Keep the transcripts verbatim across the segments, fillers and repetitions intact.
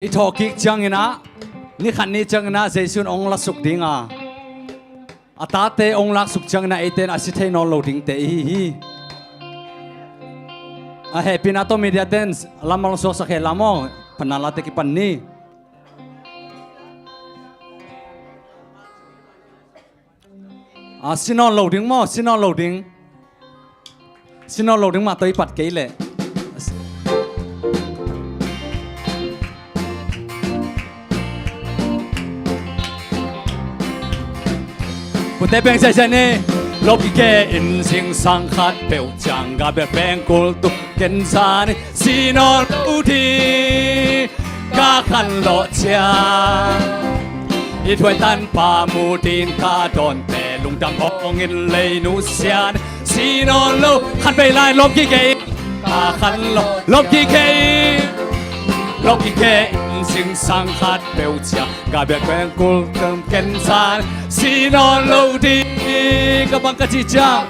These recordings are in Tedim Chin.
I thawhkik cianginah, ni khat ni cianginah Jesu in hong lasuk dinga, a tate hong laksuk cianginah eite in a si thei nawn lo dingte ihi hi. A hehpihna tawh media ten lam hong suaksak hen la maw, phatna late kipan ni. A, si nawn lo ding maw, si nawn lo ding. Si nawn lo ding mah tawh i pat kei leh. Pute peng siasia ni. Lawp kik e, in zingsang khat peuh ciang ka biak pengkul tung ken sa ni. Si nawn lo ding, ka khanlawh ciang. I thuaitanpa mu ding ka dawnte, lungdam hawngin lei nusia ni. Si nawn lo, khat vei lai, lawp kik e. Ka khanlawh, lawp kik e. Lawp kik e, in zingsang khat peuh ciang ka biak pengkul tung ken sa ni. Si nawn lo ding, ka bang ka cih ciang.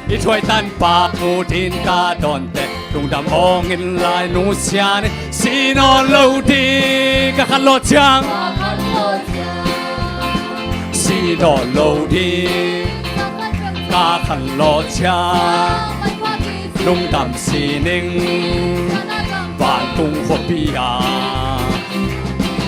I thuaitanpa mu ding ka dawnte, lungdam hawngin lei nusia ni. Si nawn lo ding, ka khanlawh ciang. Si nawn lo ding, ka khanlawh ciang. Lungdam sining, vantung khuapi ah.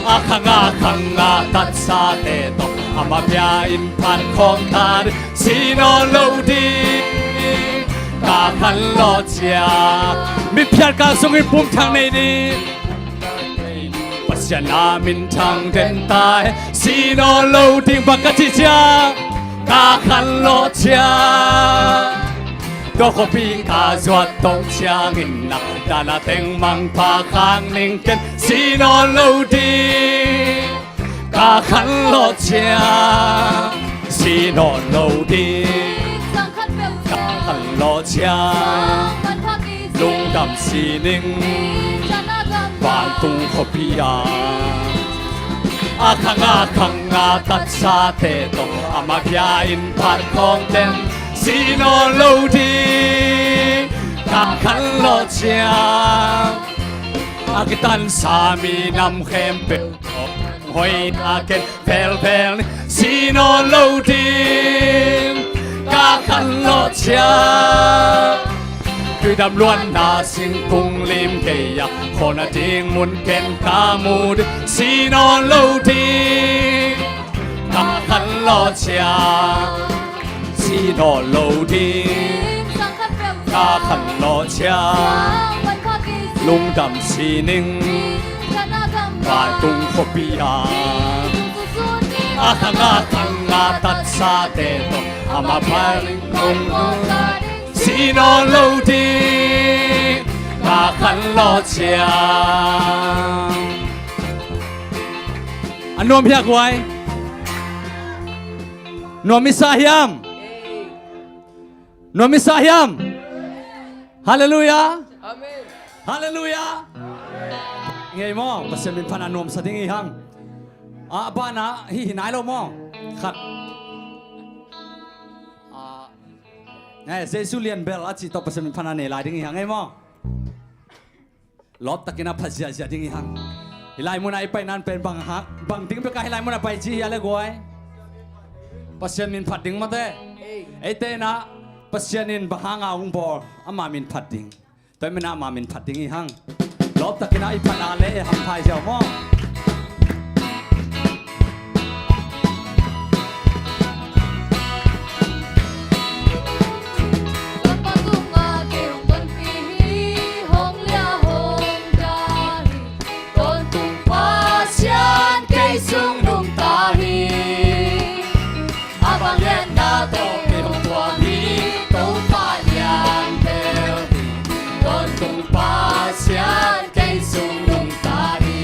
A khang a khang a tatsate tawh, a mapia in phat khawm ta ni. Si nawn lo ding, ka khanlawh ciang. Mitphiat kal sungin pumthang nei ding. Pasian a minthang den ta hen. Si nawn lo ding, bang ka cih ciang. Ka khanlawh ciang. Tua khuapi ka zuat tong ciangin na, dana teng mangpha khak ning ken. Si nawn lo ding, ka khanlawh ciang. Si nawn lo ding, ka khanlawh ciang. Lungdam sining, vantung khuapi ah. A khang a khang a tatsate tawh, a mapia in phat khawm ta ni. Si nawn lo ding, ka khanlawh ciang. A kitansa minam khempeuh tawh, hoihna ken velvel ni. Si nawn lo ding, ka khanlawh ciang. Tuidam luanna singkung lim gei ah, khawlna ding mun ken ka mu ding. Si nawn lo ding, ka khanlawh ciang. Si nawn lo ding, ka khanlawh ciang. Lungdam sining, vantung khuapi ah. A khang a khang a tatsate tawh, a mapia in phat khawm ta ni. Si nawn lo ding, ka khanlawh ciang. A nuam hia guai? Nuam i sa hiam? Nuam i sa hiam? Halleluiah. Amen. Halleluiah. Ngei maw, Pasian minphatna nuamsa ding i hang. A banah hih hi nai lo maw? Khat. A, eh, Jesu lian bel a cih tawh Pasian minphatna nei lai ding i hang, ngei maw? Lawptakin a phat ziahziah ding i hang. Hih lai munah i pai nan pen bang hang, bang ding bekah hih lai munah pai ci hia le guai? Pasian minphat ding mate. Eite inah Pasian in bang hanga hong bawl, ama minphat ding. Tua i minah ama minphat ding i hang. Lawptakin a i phat a le e hamphai ziau maw? Tawntung Pasian kei sung nungta hi. A vangliatna tawh kei hong tuam hi. Topa lian bel hi. Tawntung Pasian kei sung nungta hi.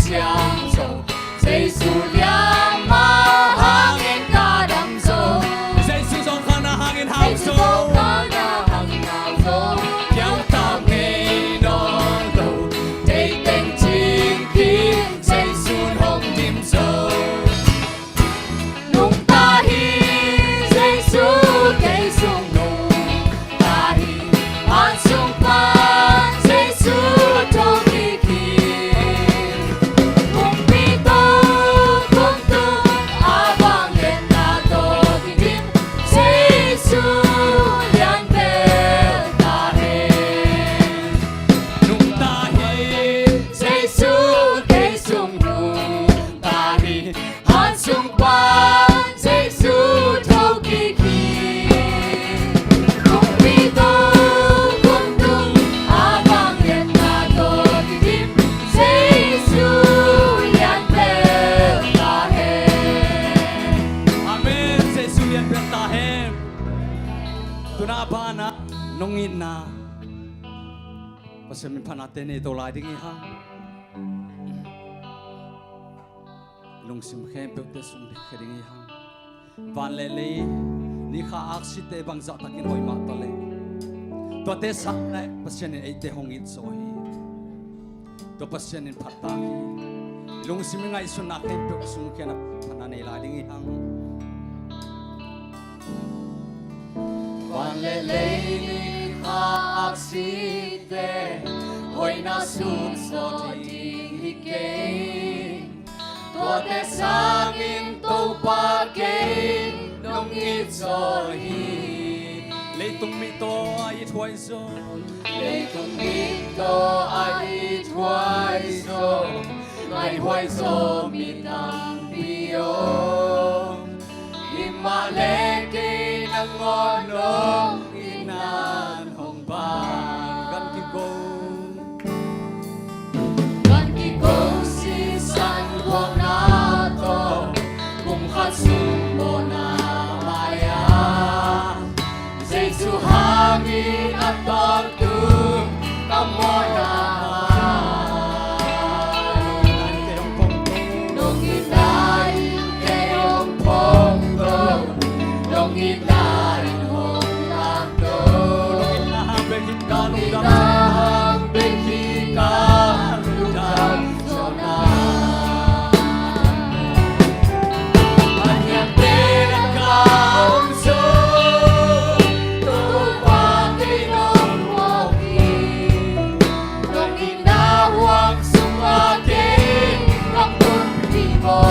Siang zo, Jesu liamah hangin ka dam zo. Jesu zong kha na hangin hau zo. Jesu zong kha na hangin hau zo. Piau tak ngei nawn lo, tei teng cing khin, Jesu hong dim zo. Nungta hi, Jesu kei sung nungta hi. An sung pan Jesu tho kik hi. Kumpi tawh kumtup a vangliatna tawh kidim, Jesu lian bel ta hen. Nungta hi, Jesu kei sung nungta hi. An sung pan Jesu tho kik hi. Kumpi tawh kumtup a vangliatna tawh kidim, Jesu lian bel ta hen. Amen. Jesu lian bel ta hen. Tuna banah nong itna Pasian min phatnate nei to lai ding hi hang. Lungsim khempeuhte sung dikhe ding hi hang. Van le lei, ni kha aksite bangzah takin hoih mah ta leh, tuate sang le Pasian in eite hong it zaw hi. Tua Pasian in phat ta hi. Lungsim i ngaihsutna khempeuh sung khian a phatna nei lai ding hi hang. Van le lei, ni kha aksite hoihna sun zaw ding hi kei. Tuate sangin Topa kei nong it zaw hi. Leitung mi tawh a it huai zaw, leitung mi tawh a it huai zaw, ngai huai zaw mi tampi om. Hi mah leh kei nangawn nong itna hong pan. Gan kiko, gan kiko sisan khuakna tawh, kum khat sung mawhna mai-ah, Jesu hangin a tawptu ka mawhna. Nong itna in kei hong phongto, nong itna in hong lamto. Nong itna hang bek hi ka lungdam zaw na. A niam pen a ka om zaw, Topa kei nong phawk hi. Nong itna huang sungah kei ka pumpi maw.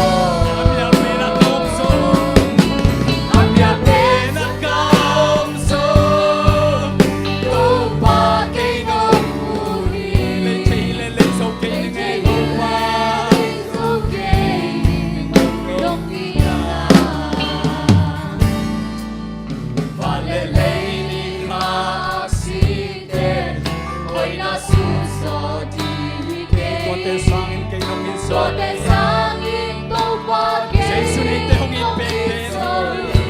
A niam pen a ka om zaw, a niam pen a ka om zaw, Topa kei nong mu hi. Lei thei le lei zo kei ning ei Topa. Van le lei, ni kha aksite hoihna sun zaw ding hi kei. Tuate sangin kei nong it zaw, tuate sangin Topa kei Jesu in eite hong it pen pen hi.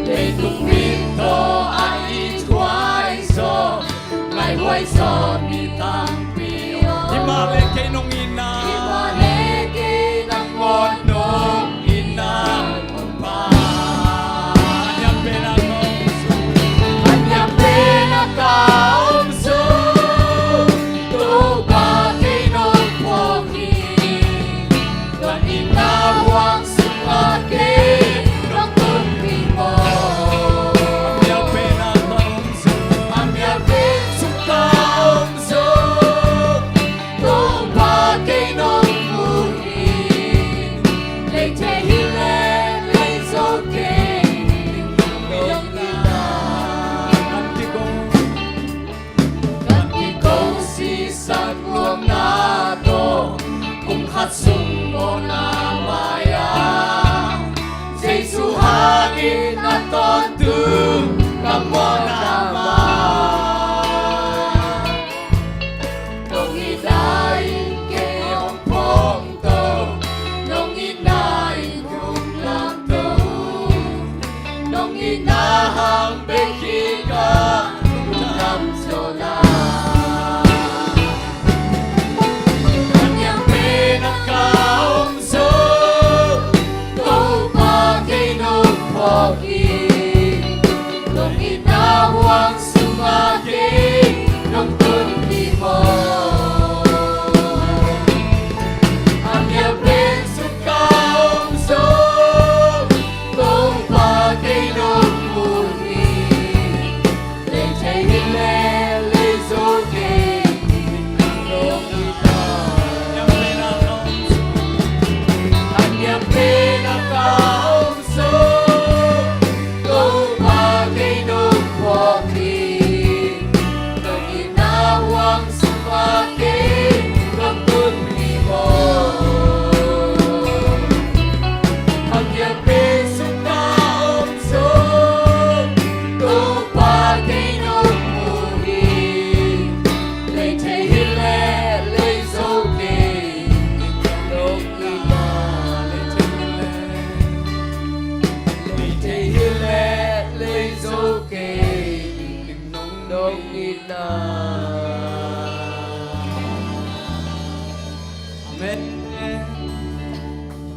Leitung mi tawh a it huai zaw, ngai huai zaw mi tampi om. Hi mah leh kei nong itna, hi mah leh kei nangawn nong itna hong pan. A niam pen a ka om zaw, a niam pen a ka om zaw, Topa kei nong phawk hi. Nong itna huang sungah kei nong pumpi maw. A niam pen a ka om zaw, a niam pen sungah ka om zaw, Topa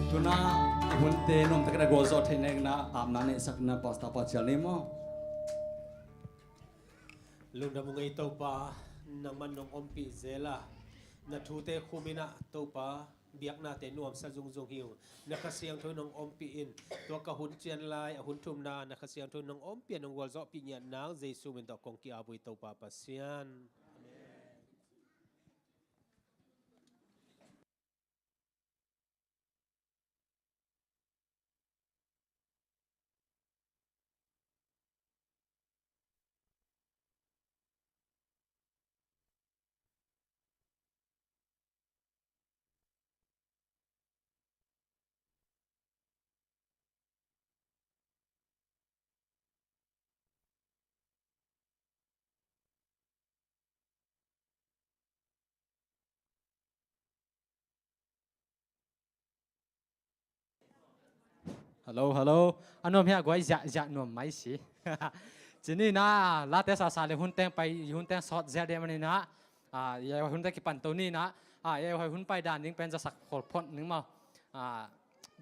Tuna a hunte nuamtakin a gualzawh theih nadingin ah apna neihsakna Pastor pa cial ni maw? Lungdam ung ei Topa, nangman nong ompih zel a, na thute khumin ah Topa, biaknate nuamsa zungzung hi ung. Na Kha Siangtho nong ompih in, tua ka hun cian lai a hun thumna na Kha Siangtho nong ompih a nong gualzawhpih ngiat nang Jesu min tawh kong ki-ap uh hi Topa Pasian. Hello, hello. A nuam hia guai, ziah ziah nuam mai si. Cini na, late sasa le hun teng pai, hun teng sawt ziah de mani na. A, ei hun teng kipan to ni na. A, ei hun pai dan ding pen zasak khol phot ning maw. A,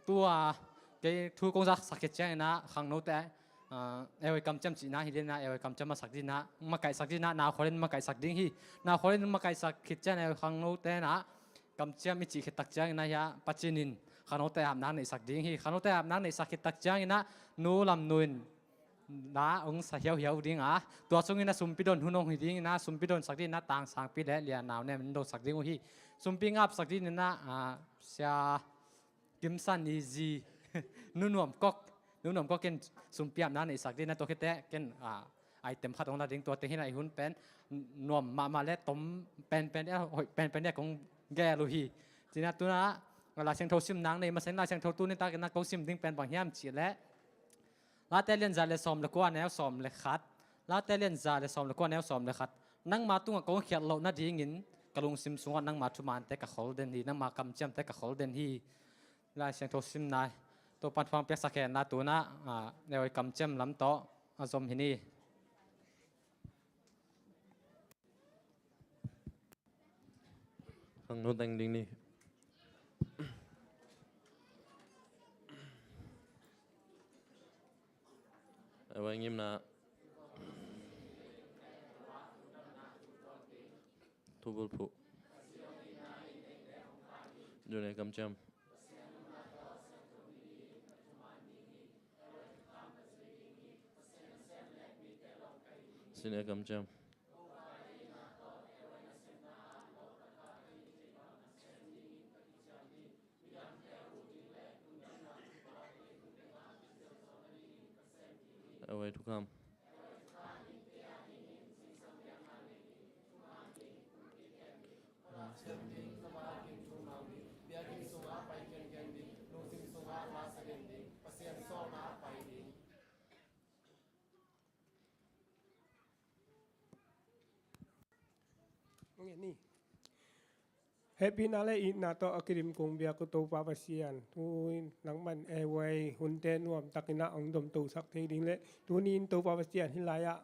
tua kei thu kong zaksak khit ciangin ah khangnote, ah, ei kamciam cihna hi ding ah, ei kamciam masak ding ah, makaihsak ding ah, na kholin makaihsak ding hi. Na kholin makaihsak khit ciangin ei khangnote na kamciam i cih khit tak ciangin ah hi a, Pasian in khangnote apna neihsak ding hi. Khangnote apna neihsak khit tak ciangin ah nu Lam Nu in na hong sa hiauhiau ding a, tua sungin ah sumpi don hun hong hi ding in ah, sumpi donsak ding in ah, Tang Sangpi le Lia Nau Nem in donsak ding uh hi. Sumpi ngapsak ding in ah, ah, Sia Kim San i zi Nu Nuam Kok, Nu Nuam Kok in sumpi apna neihsak ding na, tua khit teh ken, ah, item khat hong la ding, tua teng hi na. I hun pen nuam mahmah le tom penpen dia, hoih penpen dia kong gel uh hi. Cina tuna Lai Siangtho sim nang nei masa in, Lai Siangtho tuni takin ah kong sim ding pen bang hiam cih leh Late lian za le sawm le kua, neu sawm le khat. Late lian za le sawm le kua, neu sawm le khat. Nangma tungah kong khiat loh nadingin ka lungsim sungah nangma thumaante ka khol den hi, nangma kamciamte ka khol den hi. Lai Siangtho sim nai. Topan thuang piaksak hen la tuna, ah, neu ei kamciam lam tawh a zom hi ni. Khangno teng ding ni. Ei ngimna. Thubul phuh. June kamciam. Sine kamciam. Ei thukham. Hehpihna le itna tawh a kidim kong biak uh Topa Pasian, tu-in nangman ei hunte nuamtakin ah hong domtosak thei ding le, tuni-in Topa Pasian hih lai-ah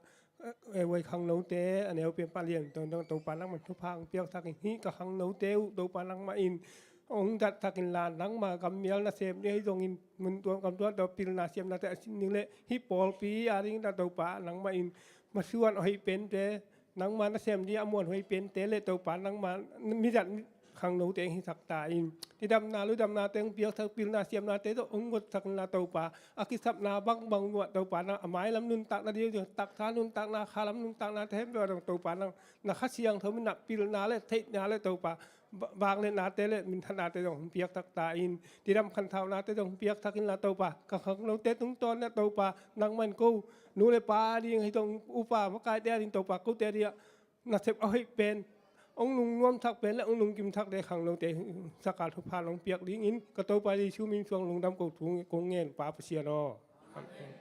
ei khangnote a neu pen palian tawh Topa nangman thupha hong piaksak in, hih ka khangnote uh Topa nangmah in hong datsak inla, nangma kammial nasem ding ahi zongin mun tuam gam tuam tawh pilna siamnate a sin ding le, hih pawlpi a dingin ah Topa nangmah in masuan a hoih pente, nangma nasem ding a muanhuai pente le Topa nangma midat khangnote hong hisak ta in, cidamna ludamnate hong piaksak, pilna siamnate tawh hong gotsak inla Topa, a kisapna bangbang uh ah Topa nang a mailam nuntakna ding, taksa nuntakna, khalam nuntaknate hempepa dong Topa nang na Kha Siangtho min ah pilna le theihna le Topa ba-, vangliatnate le minthanate zong hong piaksak ta in, cidam khanthaunate zong hong piaksak inla Topa, ka khangnote tungtawn ah Topa nangman ko nu le pa a ding ahi zong upa makaite a ding Topa, kote a ding ah nasep a hoih pen, hong lungnuamsak pen le hong lungkimsakte khangnote sakal thupha hong piak dingin ka Topa Jesu min suang lungdam ko thu kong ngen Pa Pasian aw. Amen.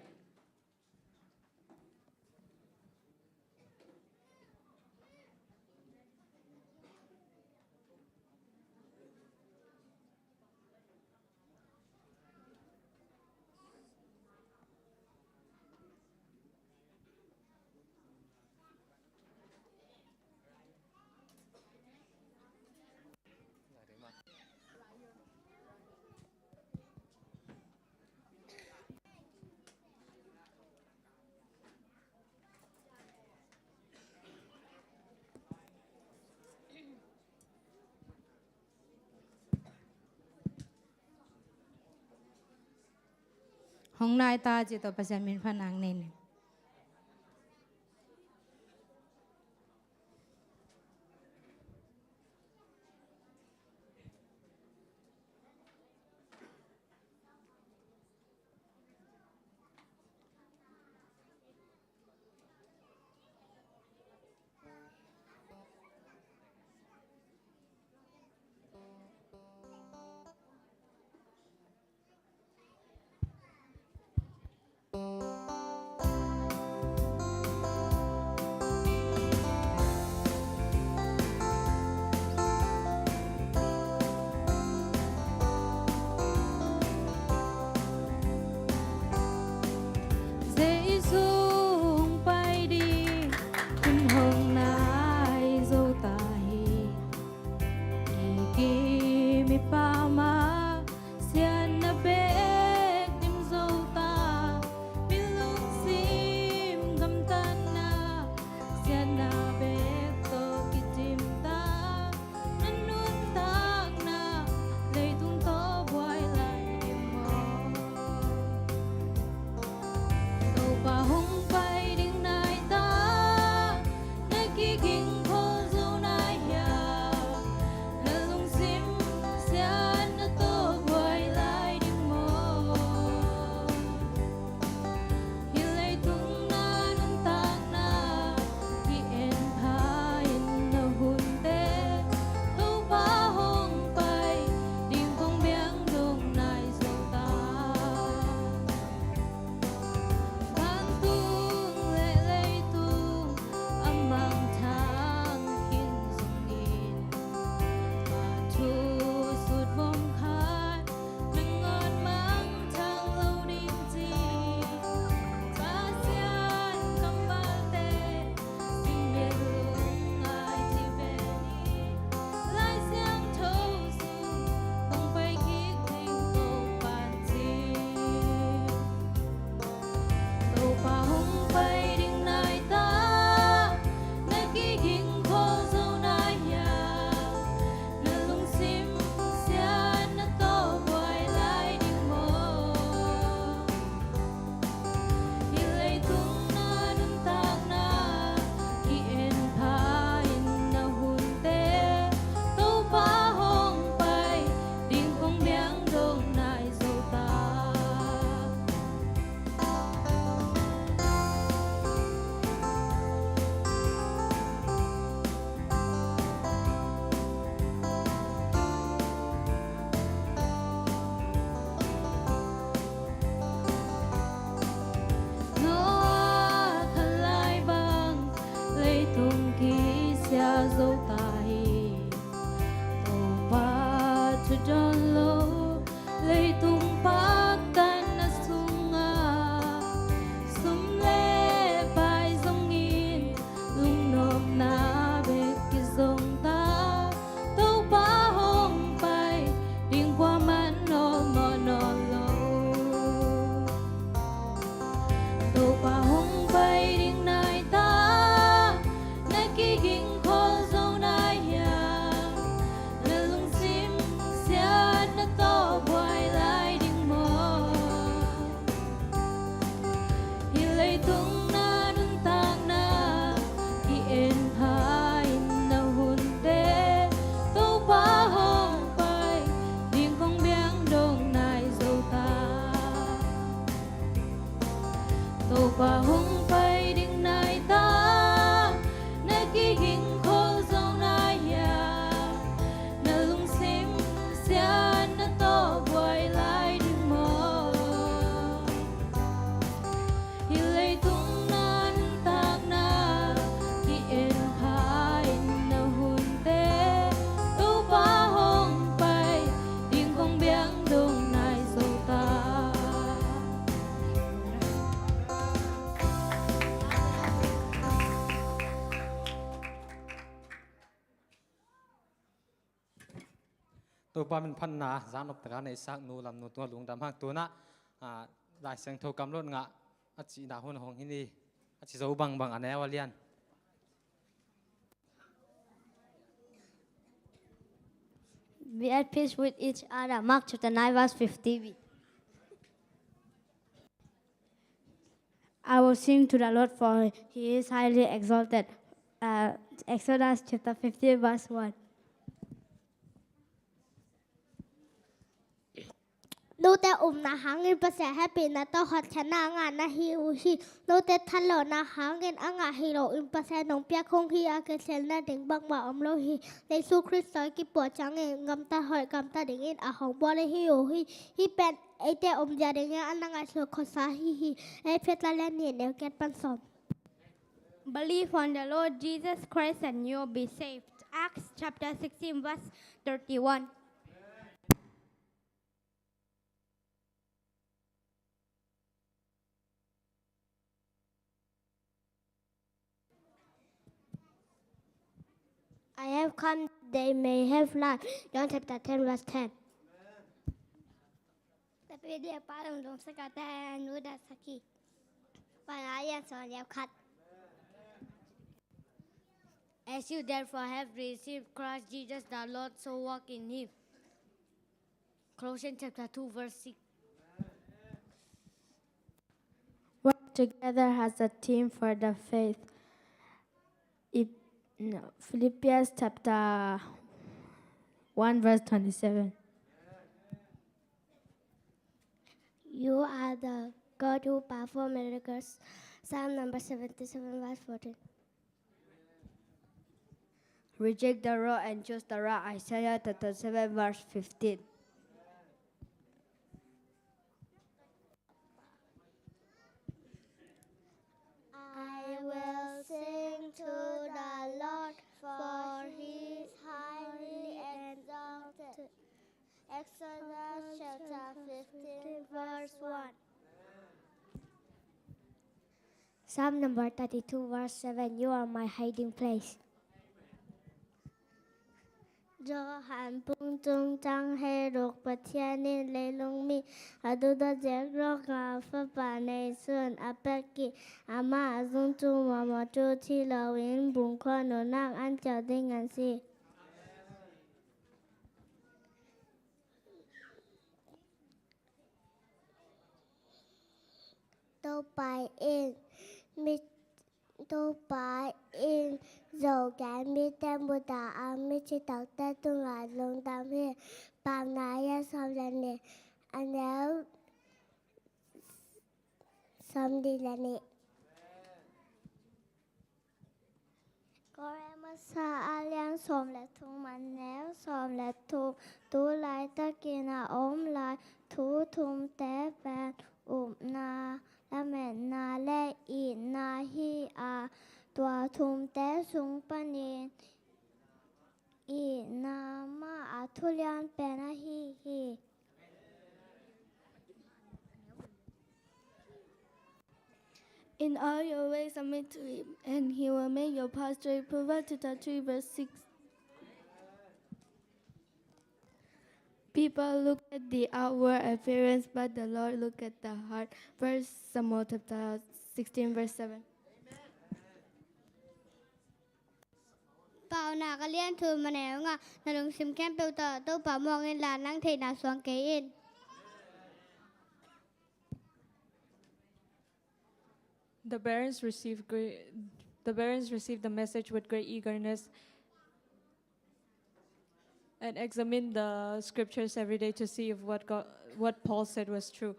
Hong nai ta cih tawh Pasian min phatna nei ni. Jesu hong pai ding hun hong nai zo ta hi. Kikim i pam a siatna bek dim zo ta. Mi lungsim gamtatna siatna bek tawh kidim ta. Na nuntakna leitung tawh buai lai ding maw? Topa hong pai ding nai ta, na kiging khol zo nai hiam? Na lungsim siatna tawh buai lai ding maw? Hih leitung na nuntakna ki-en pha in na hunte, Topa hong pai ding kong biang dong nai zo ta. Vantung le leitung a mangthang khin zongin, a thu sut bawm khat nangawn mangthang lo ding ci. Pasian kammalte sim bek lungngai ci ve ni. Lai Siangtho sung kong pai kik ding ko pan ci. Topa hong pai ding nai ta, na kiging khol zo nai hiam? Na lungsim siatna tawh buai lai ding maw? Hih leitung na nuntakna ki-en pha in na hunte, Topa hong pai ding kong biang dong nai zo ta. Noah khat lai bang leitung kisia zo ta hi. Topa thu dawn lo leitung paktatna sungah, sum le pai zongin lungnopna bek kizong ta. Topa hong pai ding kuaman nawlmawh nawn lo. Topa hong pai ding nai ta, na kiging khol zo nai hiam? Na lungsim siatna tawh buai lai ding maw? Hih leitung na nuntakna ki-en pha in na hunte, Topa hong pai ding kong biang dong nai zo ta. Topa hong pai ding nai ta, na kiging khol zo nai hiam? Na lungsim siatna tawh buai lai ding maw? Hih leitung na nuntakna ki-en pha in na hunte, Topa hong pai ding kong biang dong nai zo ta. Topa min phatna zaknop taka neihsak nu Lam Nu tungah lungdam hang. Tunah, ah, Lai Siangtho kamlot ngah a cihna hun hong hi ni. A ci zo bangbang a neu a lian. Be at peace with each other. Mark chapter nine verse fifty-eight. I will sing to the Lord, for he is highly exalted. Uh, Exodus chapter fifteen, verse one. Note upna hangin Pasian hehpihna tawh hotkhiatna a ngah na hi uh hi. Note thalawhna hangin a ngah hi loin Pasian hong piak hong hi a, kikhelna ding bangmah om lo hi. Jesu Khrist tawh kipuah ciangin gamtat hoih gamta dingin a hong bawl hi uh hi. Hih pen eite omzia dingin a na ngaihsut khuasa hi hi. Efesa lian nih, neu giat pan sawm. Believe on the Lord Jesus Christ and you'll be saved. Acts chapter sixteen, verse thirty-one. I have come that they may have life. John chapter ten, verse ten. Tapidia palung dong sakata nuda saki. Panaya son yap khat. As you therefore have received Christ Jesus the Lord, so walk in him. Colossians chapter two, verse six. Work together as a team for the faith. Ip-, no, Philippians chapter one, verse twenty-seven. You are the God who perform miracles. Psalm number seventy-seven, verse fourteen. Reject the rod and choose the right. Isaiah chapter seven, verse fifteen. I will sing to the Lord, for he is highly exalted. Exodus chapter fifteen, verse one. Psalm number thirty-two, verse seven. You are my hiding place. Johan bung thum, chang heh ruk. Pathian in leilung mi a duhdawt ziak ruangah Fapa neihsun a pia kik. Amah a zung thu muahmuah thu thi loin bung khua nunnak an ciah ding a si. Topa in mi, Topa in Zokhia mite mudah a, mi citakte tungah lungdam hi. Paunak a lian sawm le nih, a neu sawmnih le nih. Korin masa a lian sawm le thum, a neu sawm le thum. Tu laitakin a om lai thu thumte pen upna, lametna le itna hi a, tua thumte sung panin itna mah a thulian pen ahi hi. In all your ways submit to him, and he will make your path straight. Proverbs chapter three, verse six. People look at the outward appearance, but the Lord look at the heart. First Samuel chapter sixteen, verse seven. Paunak a lian thum, a neu nga. Na lungsim khempeuh tawh Topa muang inla, nang theihna suang kei in. The barrens received great, the barrens received the message with great eagerness and examined the scriptures every day to see if what God, what Paul said was true.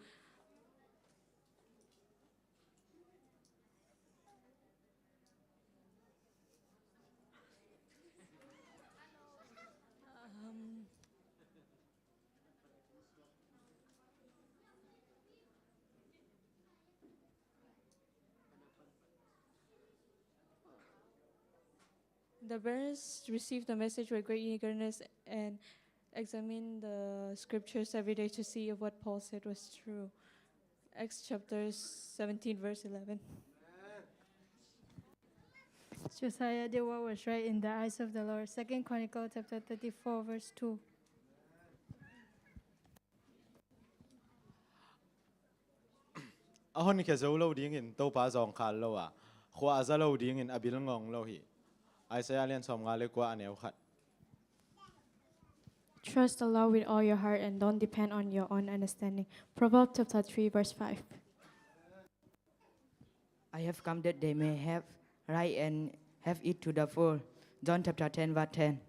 Um, The barrens received the message with great eagerness and examined the scriptures every day to see if what Paul said was true. Acts chapter seventeen, verse eleven. Josiah did what was right in the eyes of the Lord. Second Chronicles chapter thirty-four, verse two. A honkhia zo lo dingin Topa zawngkhal lo a, khua a za lo dingin a bil ngawng lo hi. Isaiah lian sawmnga le kua, a neu khat. Trust the Lord with all your heart and don't depend on your own understanding. Proverbs chapter three, verse five. I have come that they may have life and have it to the full. John chapter ten, verse ten.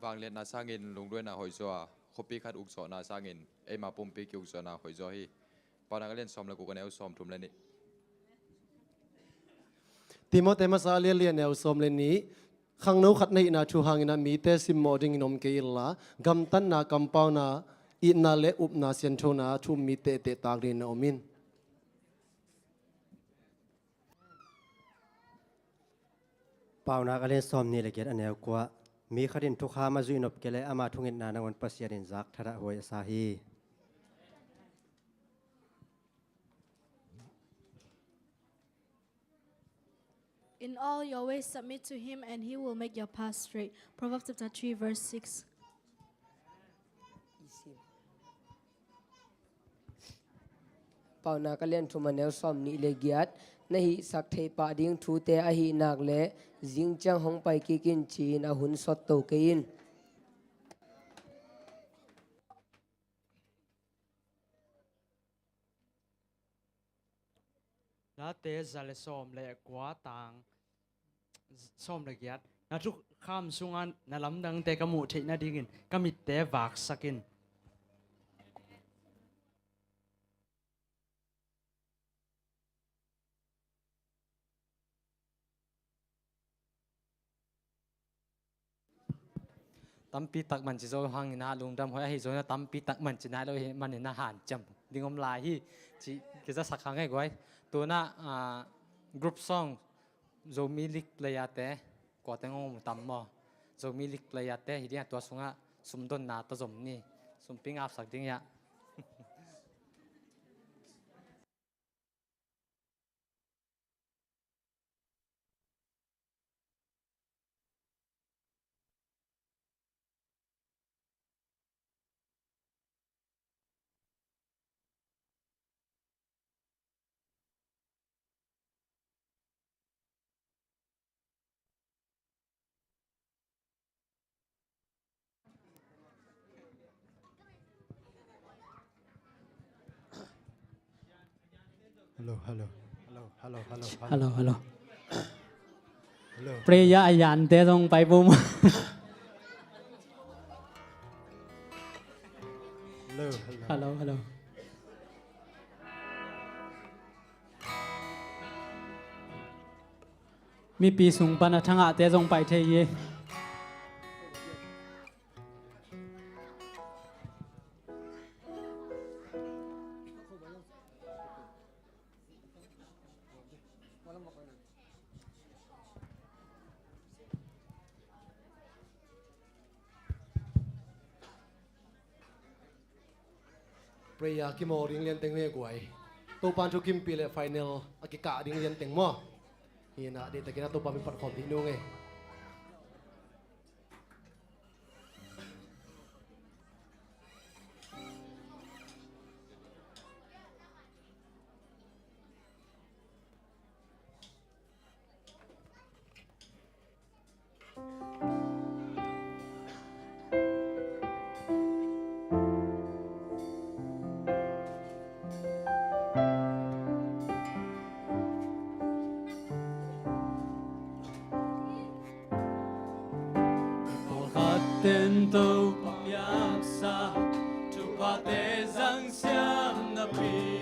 Vangliatna sangin lungduaina hoihzaw a, khuapi khat ukzawhna sangin eima pumpi kiukzawhna hoihzaw hi. Paunak a lian sawm le guk, a neu sawmthum le nih. Timote masa a lian li, a neu sawm le nih. Khangno khat na hihna thu hangin ah mite simmawh dingin om kei inla, gamtatna, kampauna, itna le upna sianthona thu um mi tehteh tak dingin na om in. Paunak a lian sawmnih le giat, a neu kua. Mi khat in thukham a zuih nop kei leh ama thungetna nangawn Pasian in zak thatah huai a sa hi. In all your ways submit to him and he will make your path straight. Proverbs chapter three, verse six. Paunak a lian thum, a neu sawmnih le giat. Na hihsak theih pah ding thute ahih nak leh zingciang hong pai kik in ci-in a hun sawtto kei in. Late za le sawm le kua, tang sawm le giat. Na thukham sungah na lamdangte ka muh theih nadingin ka mitte vaksak in. Tampi tak man ci zo hangin ah lungdam huai, ahi zongin ah tampi tak man ci nai lo ahih manin ah hanciam ding om lai hi ci kizasak hang e guai. Tu-in ah, ah, group song, Zomi League player te, kua teng hong om tam maw? Zomi League player te hi ding a, tua sungah sumdonna tawh zom ni. Sumpi ngapsak ding hiah. Hello, hello. Hello, hello, hello, hello. Hello, hello. Hello. Prayer a yante zong pai bum. Hello, hello. Hello, hello. Mipi sung pan a thangahte zong pai thei hi. Prayer kimawl ding lianteng ve guai. Topan thu kimpih le final a kikah ding lianteng maw? Hi na, deihtakin a Topa min phat khawm dih nung e. Pawlkhat ten Topa piaksa thuphate zang siam napi.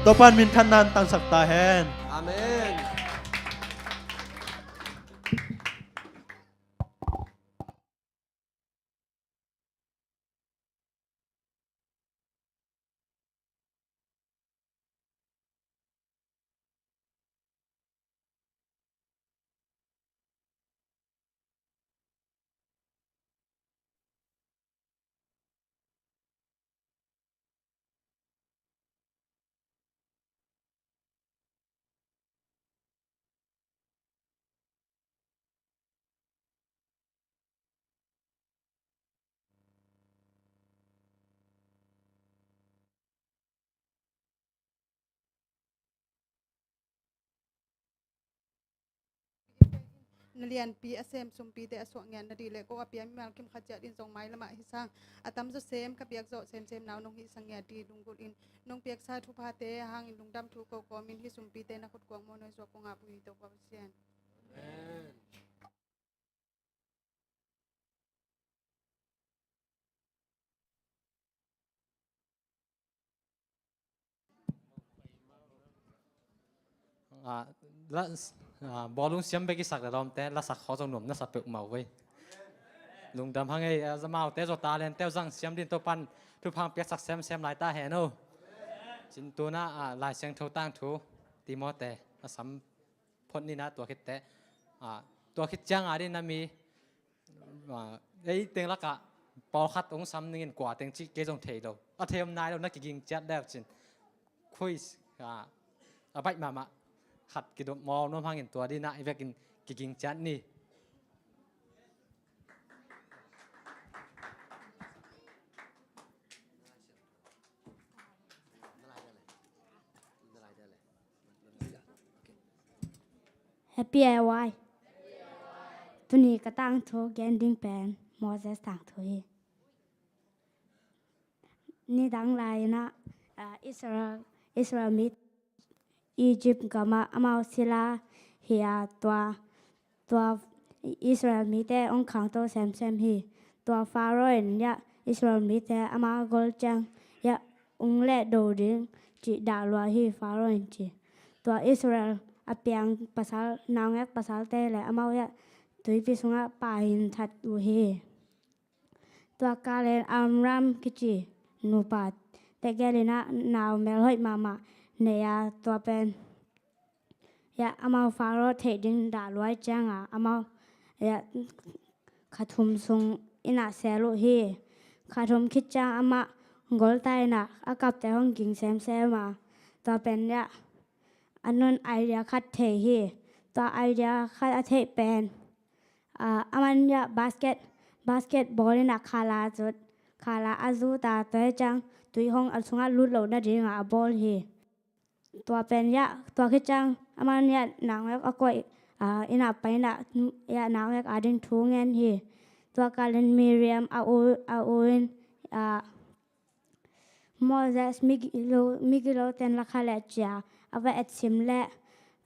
Topa'n minthanna tangsak ta hen. Amen. Na lianpi a sem sumpite a suah ngiat na dih leh ko a pia mimal kim khat ciat in zong mailam ah hi sang. A tamzaw sem ka piak zawh semsem nau nong hih sang ngiat dih lunggulh in nong piaksa thuphate hangin lungdam thu ko kawmin hih sumpite na khut kuang maw nuai zuak kong ap uh hi Topa Pasian. Amen. Ah, la, ah, bawlung siam bek i sak le lawmte, la sak khawng zong nuam na sa peuhmah uh ei. Lungdam hang ei, ah, zamaute zaw talent teu zang siam din Topa'n thupha piaksak semsem lai ta hen aw. Cin tuna, ah, Lai Siangtho tangthu Timote a sam phot nina tua khit teh, ah, tua khit ciang a ding na mi, ah, ei teng lakah pawlkhat hong sam ningin kua teng cih kei zong thei lo. A thei om nai lo na kiging ciat leu cin. Quiz, ah, a baih mahmah khat kidop mawl nuam hangin tua ding na i vekin kiging ciat ni. Happy A Y. Tuni ka tangthu gen ding pen Moses tangthu hi. Nidang lai-in ah, ah, Israel, Israel mi Egypt gamah amau sila hi a, tua, tua Israel mite hong khangto semsem hi. Tua Pharaoh in, ya, Israel mite ama gol ciang, ya, hong lehdo ding cih dah lua hi, Pharaoh in ci. Tua Israel a piang pasal, naungek pasalte le amau, ya, tuipi sungah paihin that uh hi. Tua kalin Amram kici nupa tegel in ah nau melhoih mahmah nei a, tua pen, ya, amau Pharaoh theih ding dah lua ciang a, amau, ya, kha thum sung in ah sel uh hi. Kha thum khit ciang amah goltai in ah a kapte hong ging semsem a, tua pen, ya, a nun idea khat thei hi. Tua idea khat a theih pen, ah, aman, ya, basket, basketball in ah khala zut, khala a zut a, tua hi ciang tui hong a sungah lut loh nading a a bawl hi. Tua pen, ya, tua khit ciang aman, ya, naungek a koih, ah, in ah pai in ah, ya, naungek ading thu ngen hi. Tua kalin Miriam a u, a u in, ah, Moses, migilo, migilo ten lakha le cia a va etsim le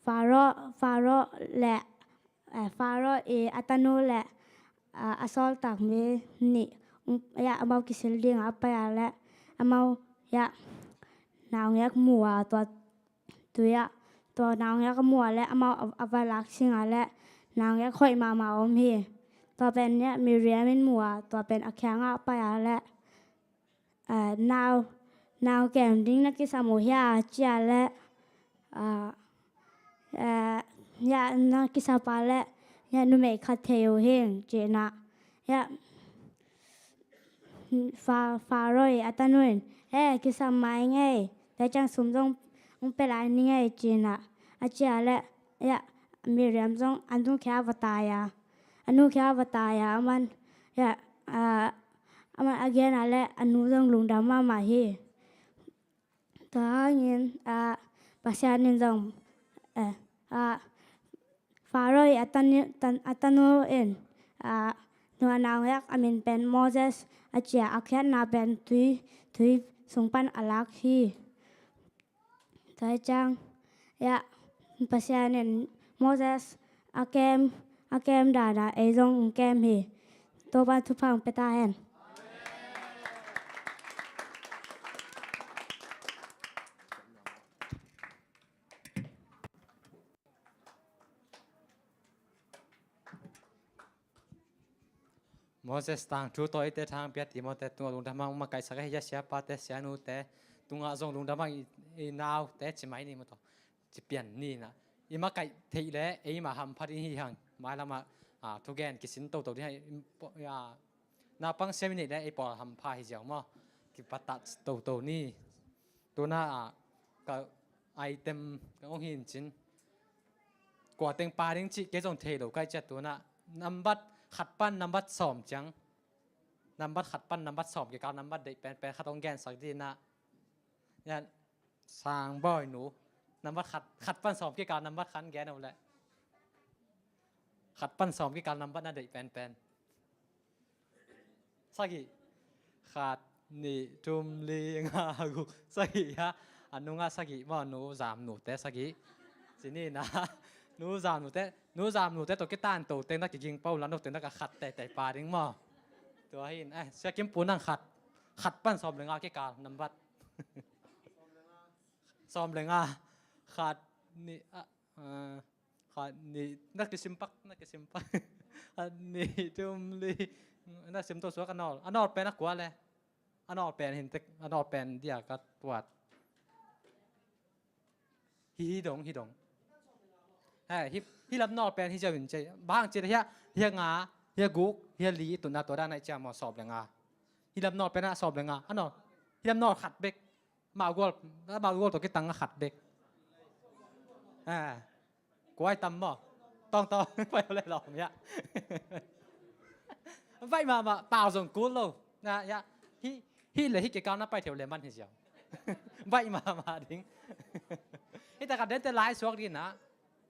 Pharaoh, Pharaoh le, eh, Pharaoh i a tanu le, ah, a sawltak mi nih, mm, ya, amau kisil ding a pai a le amau, ya, naungek mu a, tua tui ah, tua naungek a mu a le amau a, a va lak sing a le naungek hoih mahmah om hi. Tua pen, ya, Miriam in mu a, tua pen a kiangah pai a le, ah, nau, nau kem ding na kisam uh hia, ci a le, ah, eh, ya, na kisap a le, ya, numei khat thei uh hing, ci in ah, ya, Fa, Pharaoh i a tanu in, eh, kisam mai ngei, tua ciang sum zong hong pia lai ni ngei, ci in ah, a ci a le, ya, Miriam zong a nu kiangah va tai a, a nu kiangah va tai a, aman, ya, ah, aman a gen a le a nu zong lungdam mahmah hi. Tua hangin, ah, Pasian in zong, eh, ah, Pharaoh i a tanu, tan, a tanu in, ah, nu a naungek a min pen Moses a ci a, a khiatna pen tui, tui sung pan a lak hi. Tua hi ciang, ya, Pasian in Moses a kem, a kem dan a ei zong kem hi. Topa thupha hong pia ta hen. Moses tangthu tawh eite thang pia Timothy tungah lungdam hang, makaihsak ahi a, siapate, sianute tungah zong lungdam hang, i, i naute ci mai ni maw tawh. Ci pian ni na. I makaih theih leh eimah hampha ding hi hang. Mailamah, ah, thugen kisin toto ding hi hang. Naupang siam i neih leh ei pawl hampha hi ziau maw. Kipatat toto ni. Tuna, ah, ka item ka hong hin cin. Kua teng pha ding cih kei zong thei lo ka hih ciang tuna. Nambat khat pan nambat sawm ciang. Nambat khat pan nambat sawm kikal nambat deih penpen khat hong gensak ding na. Yan, Sangbawi nu. Nambat khat, khat pan sawm kikal nambat khat gen uh leh. Khat pan sawm kikal nambat na deih penpen. Sagih. Khat, nih, thum, li, nga, guk, sagih, ha. A nungah sagih maw, nu Zam nute sagih. Ci ni na. Nu Zam nute, nu Zam nute tawh kitanto teng na kiging pau, lan lo teng na ka khat teitei pha ding maw. Tua hi in, eh, Sia Kim Pu nang khat. Khat pan sawm le nga kikal nambat. Sawm le nga. Khat, nih, ah, ah, khat, nih, na kisim pak, na kisim pak. Khat, nih, thum, li. Na sim to suak a nawl. A nawl pen a kua le. A nawl pen hin tek, a nawl pen dia ka tuat. Hi, hi dong, hi dong. He, hi, hi lam nawl pen hi ziau in cei. Bang cei hia, hia nga, hia guk, hia li, tuna tua dan a i cia maw sawm le nga. Hi lam nawl pen a sawm le nga. A nawl, hi lam nawl khat bek. Mah gual, mah gual tawh kitang a khat bek. Ah. Kuai tam maw. Tawng tawng, pai le lawm ya. Vaih mahmah, pau zong kul lo. Na, ya. Hi, hi le hi kikal na pai theu le man hi ziau. Vaih mahmah ding. Hi ta ka den te lai suak ding na.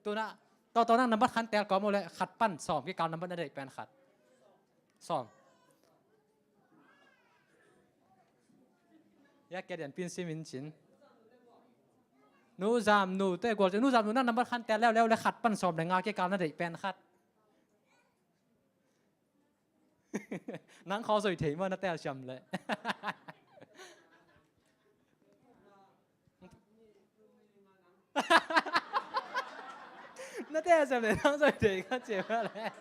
Tuna, Tawh tawh nang nambat khat teel kawm uh leh khat pan sawm kikal nambat na deih pen khat. Sawm. Ya, kia dian pin sim in cin. Nu Zam Nu te gual cin. Nu Zam Nu nang nambat khat teel leuleu leh khat pan sawm leh nga kikal na deih pen khat. Nang khawng zoi thei maw, na teel siam leh. Na teel siam leh nang zoi thei ka ci maw leh.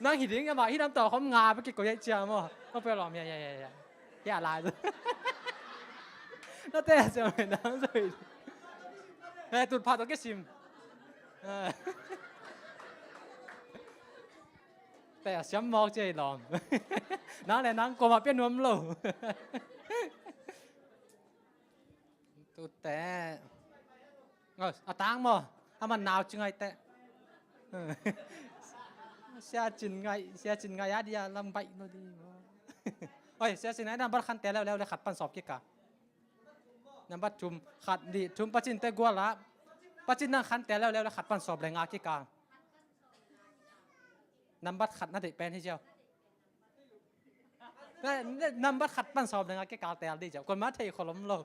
Nang hi ding a mah hi lam tawh khawm nga bek kikoih cia maw. Ka pia lawm ya ya ya ya. Ya lai. Na teel siam leh nang zoi. He, tut pha tawh kisim. Teel siam mawk ci lawm. Nang leh nang kuamah pia nuam lo. Tute. Oi, a tang maw? A man nau ci ngai teh. Sia Cin ngai, Sia Cin ngai a dia lam baih lo di maw. Oi, Sia Cin ngai nambat khat teel leuleu leh khat pan sawm kikal. Nambat thum, khat, nih, thum, pacin te gual ah. Pacin nang khat teel leuleu leh khat pan sawm leh nga kikal. Nambat khat na deih pen hi ziau. Nambat khat pan sawm leh nga kikal teel ding ziau. Kuamah thei kholom lo.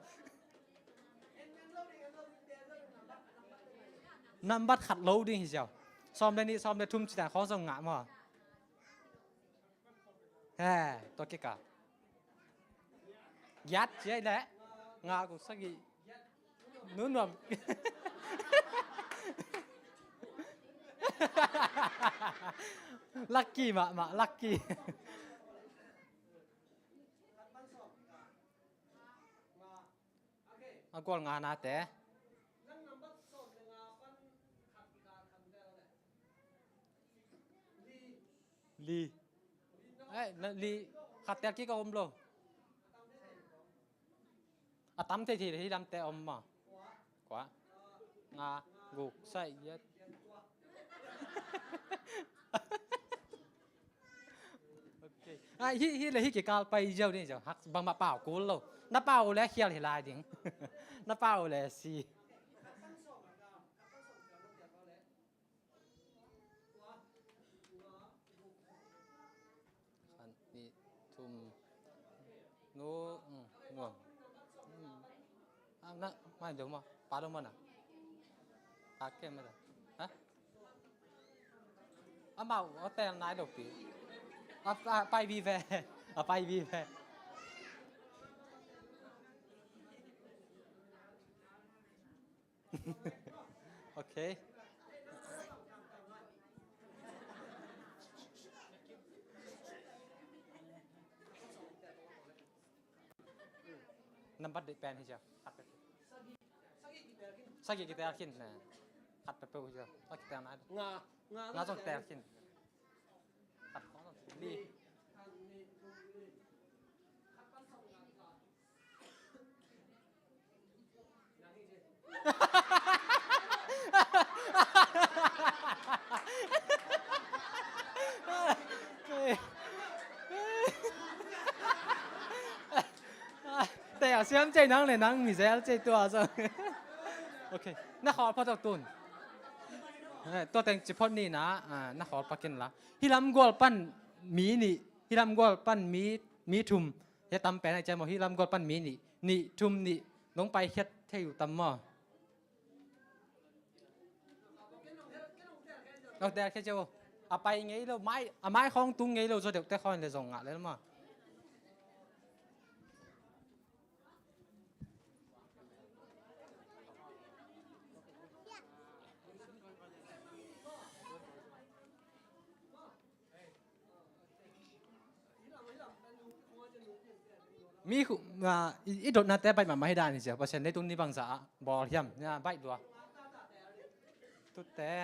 Nambat khat lo ding hi ziau. Sawm leh nih, sawm leh thum ci dan khawng zong ngah maw. He, tua kikal. Giat ci ai leh. Nga, guk, sagih. Nu Nuam. Lucky mahmah, lucky. A gual nga nate. Li. Eh, na, li. Khat teel kik a om lo. A tam thei thei hi lam te om maw. Kua. Nga, guk, sagih, giat. Ok. Ah, hi, hi leh hi kikal pai ziau ding ziau. Hak bangmah pau kul lo. Na pau leh khial hi lai ding. Na pau leh si. Khat, nih, thum. Nu, mm, Nuam. Mm. Ah, na, mai deuh maw. Pa deuh maw na. Pa kem maw na. Ha? Amau, a teel nai lo pi. A, a, pai vive. A pai vive. Ok. Nambat deih pen hi cia. Sagih kiteel khin ne. Khat peuhpeuh hi cia. Khat kiteel nai. Nga, nga zong teel khin. Khat khawng zong li. Teh a siam cei nang le nang mi zel cei tua so. Ok. Na khawl phot tawh tun. Eh, tua teng ci phot ni na, ah, na khawl pakin la. Hi lam gual pan mi nih, hi lam gual pan mi, mi thum. Hi tam pen ai cem maw, hi lam gual pan mi nih, nih thum nih, nong pai khiat thei uh tam maw? Nong tel khiat cia uh. A pai ngei lo, mai, a mai khawng tung ngei lo, zaw deuh te khawng le zong ngah le maw? Mi khu, ah, i, i dotnate baih mahmah hi dan hi cia, Pasian leitung ni bangzah ah bawl hiam, na baih lua. Tute.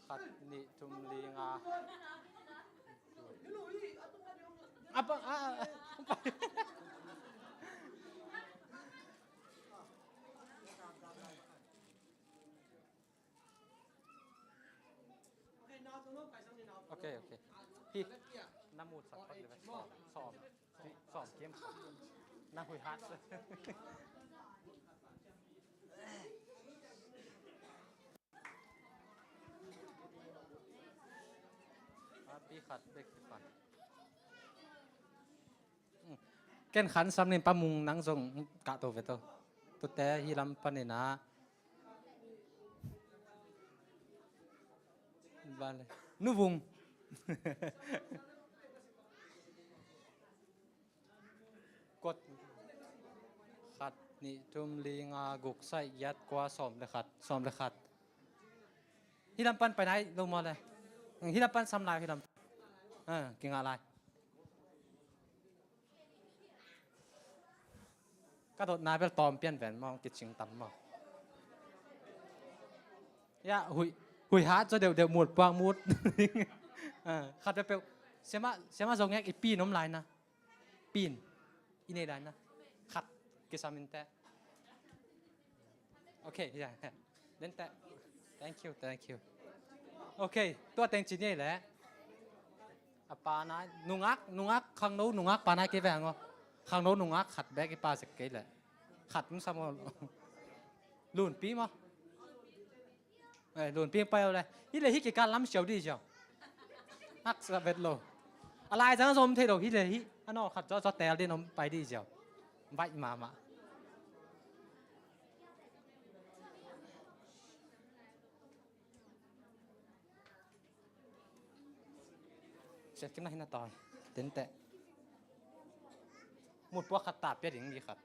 Khat, nih, thum, li, nga. Apa, ah, ah, apa. Ok, ok. Hi. Na mut sak phot le ve. Sawm. Sawm kim. Na hui hat. Pi khat bek pan. Ken khan sam ning, Pa Mung, nang zong kah to ve to. Tute hih lam panin ah. Vale. Nu Vung. Kua? Khat, nih, thum, li, nga, guk, sagih, giat, kua, sawm le khat. Sawm le khat. Hih lam pan pai nai lo maw le. Hih lam pan sam lai, hih lam. Ah, kingah lai. Ka dotna bel tawm pian ven maw, kicing tam maw. Ya, huih, huih hat zaw deuhdeuh, mut puak mut. Ah, khat peuhpeuh. Siamah, siamah Zo Ngek, i pin om lai na. Pin. I nei lai na. Khat. Kisam in teh. Ok, ya, ya. Then teh. Thank you, thank you. Ok, tua teng ci ni leh. A pa nai, nungak, nungak, khangno nungak pa nai kei ve hang aw. Khangno nungak khat bek i pa zek kei leh. Khat hong sam aw. Lunpi maw. Eh, Lunpi pai aw le. Hih le hih kikal lam siau dih ziau. Haksa vet lo. A lai zang zom thei lo hih le hih. A naw khat zaw zaw teel dih om pai dih ziau. Vaih mahmah. Siat kim na hi na tawi. Tenteh. Mut puak khat ta pia ding mi khat.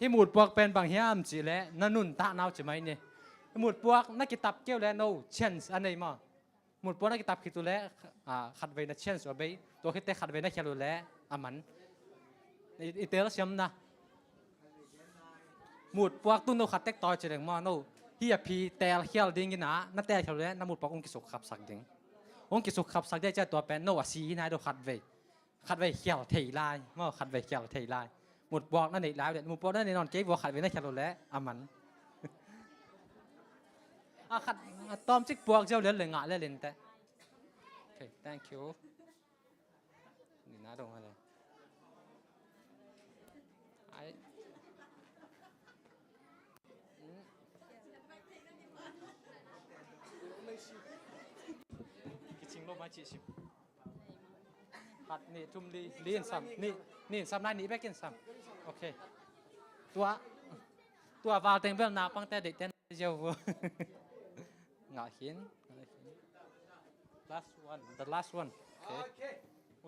Hih mut puak pen bang hiam cih leh na nuntakna uh ci mai ni. Hih mut puak na kitap kei uh leh no chance a nei maw. Mut puak na kitap khit uh leh, ah, khatvei na chance uh a bei. Tua khit teh khatvei na khial uh leh a man. I, i telsiamna. Mut puak tu no khat tek tawi ci leng maw no. Hih a phi telkhial ding in ah, na telkhial uh leh na mut puak hong kisukkhapsak ding. Hong kisukkhapsak ding a, cia tua pen no a si hi nai lo khatvei. Khatvei khial thei lai maw, khatvei khial thei lai. Mut puak na neih lai uh leh, mut puak na neih nawn kei vua, khatvei na khial uh leh a man. A khat, a tawmcik puak ziau lian le ngah le lin teh. Ok, thank you. Ni na dong ha le. Ai. Kicing lo mai ci sim. Khat, nih, thum, li, li in sam, nih, nih in sam, nai nih bek in sam. Ok. Tua, tua val teng bel naupangte deihte na ziau vua. Ngah khin, ngah khin. Last one, the last one. Ok.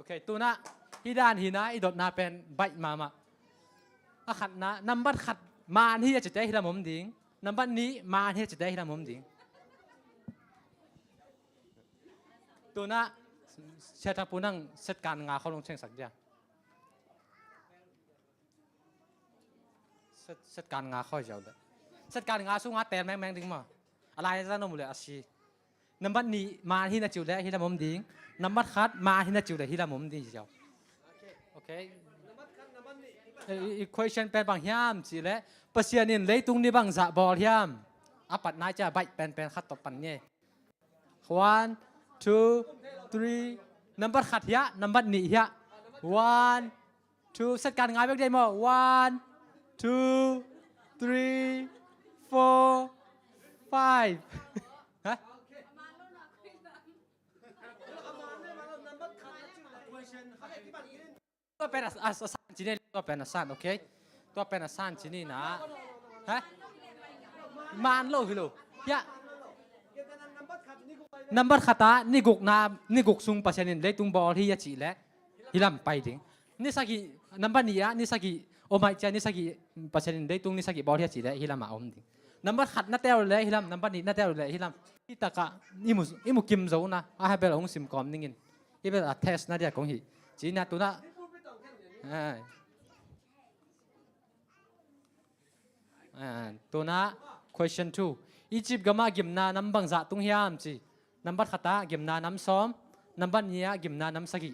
Ok, tu-in ah, hih dan hi-in ah, i dotna pen baih mahmah. A khatna, nambat khat man hi a cite hih lam om ding. Nambat nih man hi a cite hih lam om ding. Tu-in ah, Sia Thang Pu, nang set kan nga khawng hong chengsak dia. Set, set kan nga khawng ziau le. Set kan nga sungah teel mengmeng ding maw. A lai zan om uh leh a si. Nambat nih man hi na ci uh leh hih lam om ding. Nambat khat man hi na ci uh leh hih lam om ding ziau. Ok. Eh, i, i question pen bang hiam cih leh, Pasian in leitung ni bangzah bawl hiam. A patna cia baih penpen khat tawh pan ni. One, two, three. Nambat khat hiah, nambat nih hiah. One, two. Set kan nga bek dei maw. One, two, three, four, five. Ha? Tua pen a, a, a san ci ni, tua pen a san, ok? Tua pen a san ci ni na. Ha? Man lo hi lo. Ya. Nambat khat ah, ni guk na, ni guk sung Pasian in leitung bawl hi a cih leh hih lam pai ding. Ni sagih, nambat nih ah, ni sagih, om ahih ciang ni sagih, Pasian in leitung ni sagih bawl hi a cih leh hih lam ah om ding. Nambat khat na teel leh hih lam, nambat nih na teel leh hih lam. Hih takah, i mu, i mu kim zo na, a ha bel hong sim kawm ning in. Hih bel a test na dia kong hi. Ci na tu-in ah. Ai. Ah, tu-in ah, question two. Egypt gamah gimna nam bangzah tung hiam ci. Nambat khat ah gimna nam sawm. Nambat nih ah gimna nam sagih.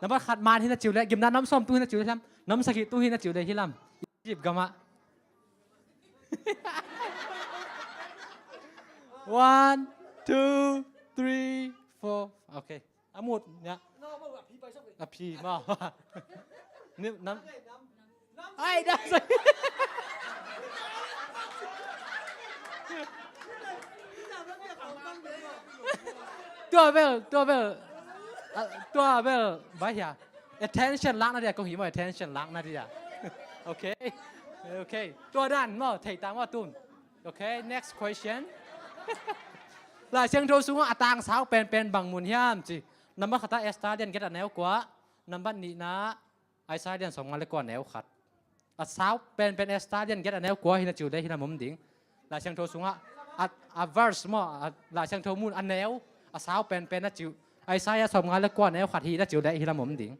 Nambat khat man hi na ci uh leh, gimna nam sawm tung hi na ci uh leh hih lam. Nam sagih tung hi na ci uh leh hih lam. Egypt gamah. One, two, three, four. Ok. A mut, ya. A phi maw. Ni, nam. Ai, nam sagih. Tua bel, tua bel. Ah, tua bel, bai hia. Attention lakna dia kong hi maw, attention lakna dia. Okay. Okay. Tua dan maw, thei ta maw tun. Okay, next question. Lai Siangtho sungah a tangsau penpen bang mun hiam ci. Nambat khat ah Esther lian giat a neu kua. Nambat nihna Isaiah lian sawmnga le kua neu khat. A sau penpen Esther lian giat a neu kua hi na ci uh leh hi lam om ding. Lai Siangtho sungah a, a verse maw, a Lai Siangtho mun a neu, a sau penpen na ci uh. Isaiah sawmnga le kua neu khat hi na ci uh leh hi lam om ding.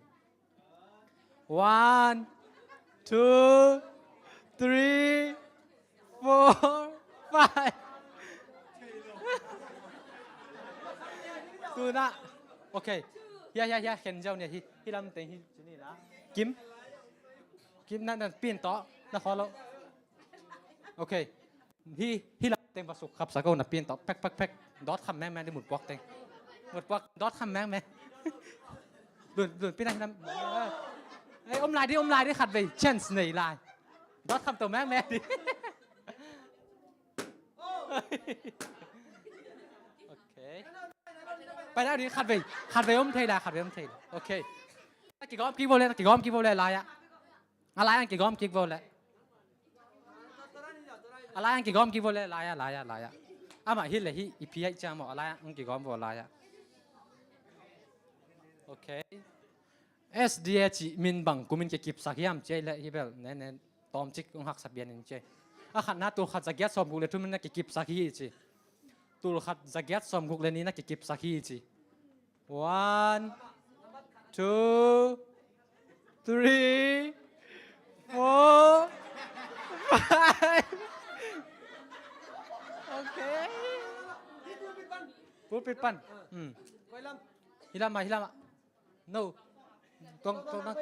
One, two, three, four, five. Tuna. Okay. Hia, hia, hia. Khen zau nia hi. Hi lam teng hi. Sini na. Kim. Kim na, na pin to. Na follow. Okay. Hi, hi lam teng va suk khap sa ko na pin to. Pek, pek, pek. Dot kham meng meng di mut puak teng. Mut puak. Dot kham meng meng. Lun, lun pin na hi lam. Eh, om lai di, om lai di khat vei. Chance nei lai. Dot kham to meng meng di. Okay. Pai na di khat vei. Khat vei om thei lai, khat vei om thei lai. Okay. Na kigawm kik vo le, na kigawm kik vo le lai ah. A lai ang kigawm kik vo le. A lai ang kigawm kik vo le, lai ah, lai ah, lai ah. Amah hi le hi, i phi ah i ciang maw, a lai ang kigawm vo lai ah. Okay. S D A cih min bang kumin kikipsak hiam ci ei le hi bel, ne, ne, tawmcik hong haksa pian in ci ei. A khatna tul khat za giat sawm guk le thum in na kikipsak hi ci. Tul khat za giat sawm guk le nih na kikipsak hi ci. One, two, three, four, five. Okay. Pulpit pan. Hmm. Hi lam ah, hi lam ah. No. Tuang, tuang, tuang.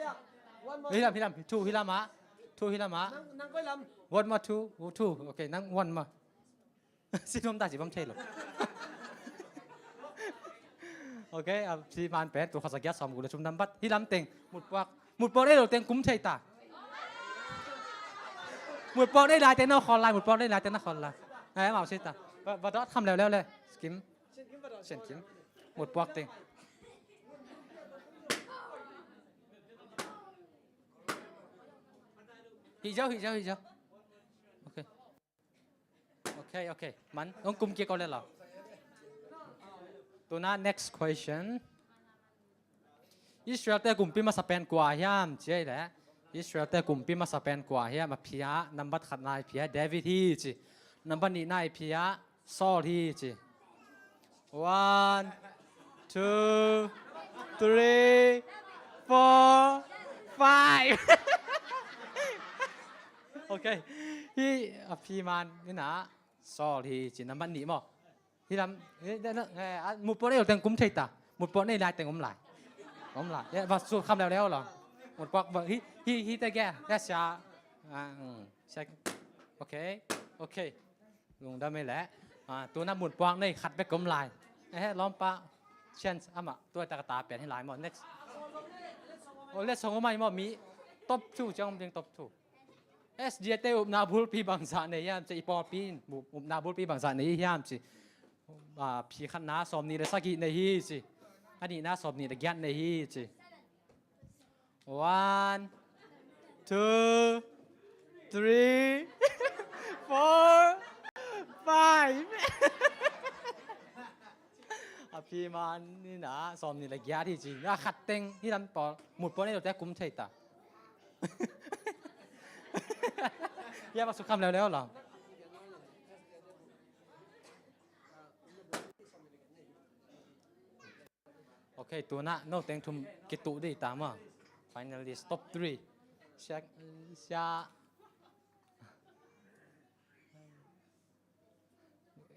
Hi lam, hi lam. Two hi lam ah. Two hi lam ah. One more, two. Two. Okay, nang one more. Sin om ta ci bang thei lo. Okay, a, si man pen, tul khat za giat sawm guk le thum nambat. Hi lam teng, mut puak. Mut puak nei lo teng kum thei ta. Mut puak nei lai teng na khol lai, mut puak nei lai teng na khol lai. Eh, mau si ta. Ba, ba dot kham leu leu le. Skim. Sian kim. Mut puak teng. Hi zau, hi zau, hi zau. Okay. Okay, okay. Man, hong kum kik ko le lo. Tuna next question. Israel te kumpi masa pen kua hiam ci ei le. Israel te kumpi masa pen kua hiam a phi ah, nambat khatna i phi ah David hi ci. Nambat nihna i phi ah Saul hi ci. One, two, three, four, five. Okay. Hi a phi man, ni na, Saul hi ci, nambat nih maw. Hi lam, eh, eh, eh, a, mut puak nei lo teng kum thei ta. Mut puak nei lai teng om lai. Om lai. Eh, va suk kham leu leu lo. Mut puak va, hi, hi, hi te ge. Ya sia. Ah, mm, sia. Okay. Okay. Lungdam ei le. Ah, tuna mut puak nei khat bek om lai. Eh, lawmpa. Chance amah. Tua ta ka ta pian hi lai maw. Next. Oh, let's song mai maw mi. Top two, ciang om ding top two. S D A te upna bulpi bangzah nei hiam ci, i pawlpi in upna bulpi bangzah nei hiam ci. Ah, phi khatna sawmnih le sagih nei hi ci. A nihna sawmnih le giat nei hi ci. One, two, three, four, five. A phi man ni na, sawmnih le giat hi ci. A khat teng hi lam pawl, mut pawl nei lo te kum thei ta. Ya, masuk kam leu leu lo. Ok, tuna no teng thum kituh dih ta maw. Finalist top three. Sia, sia.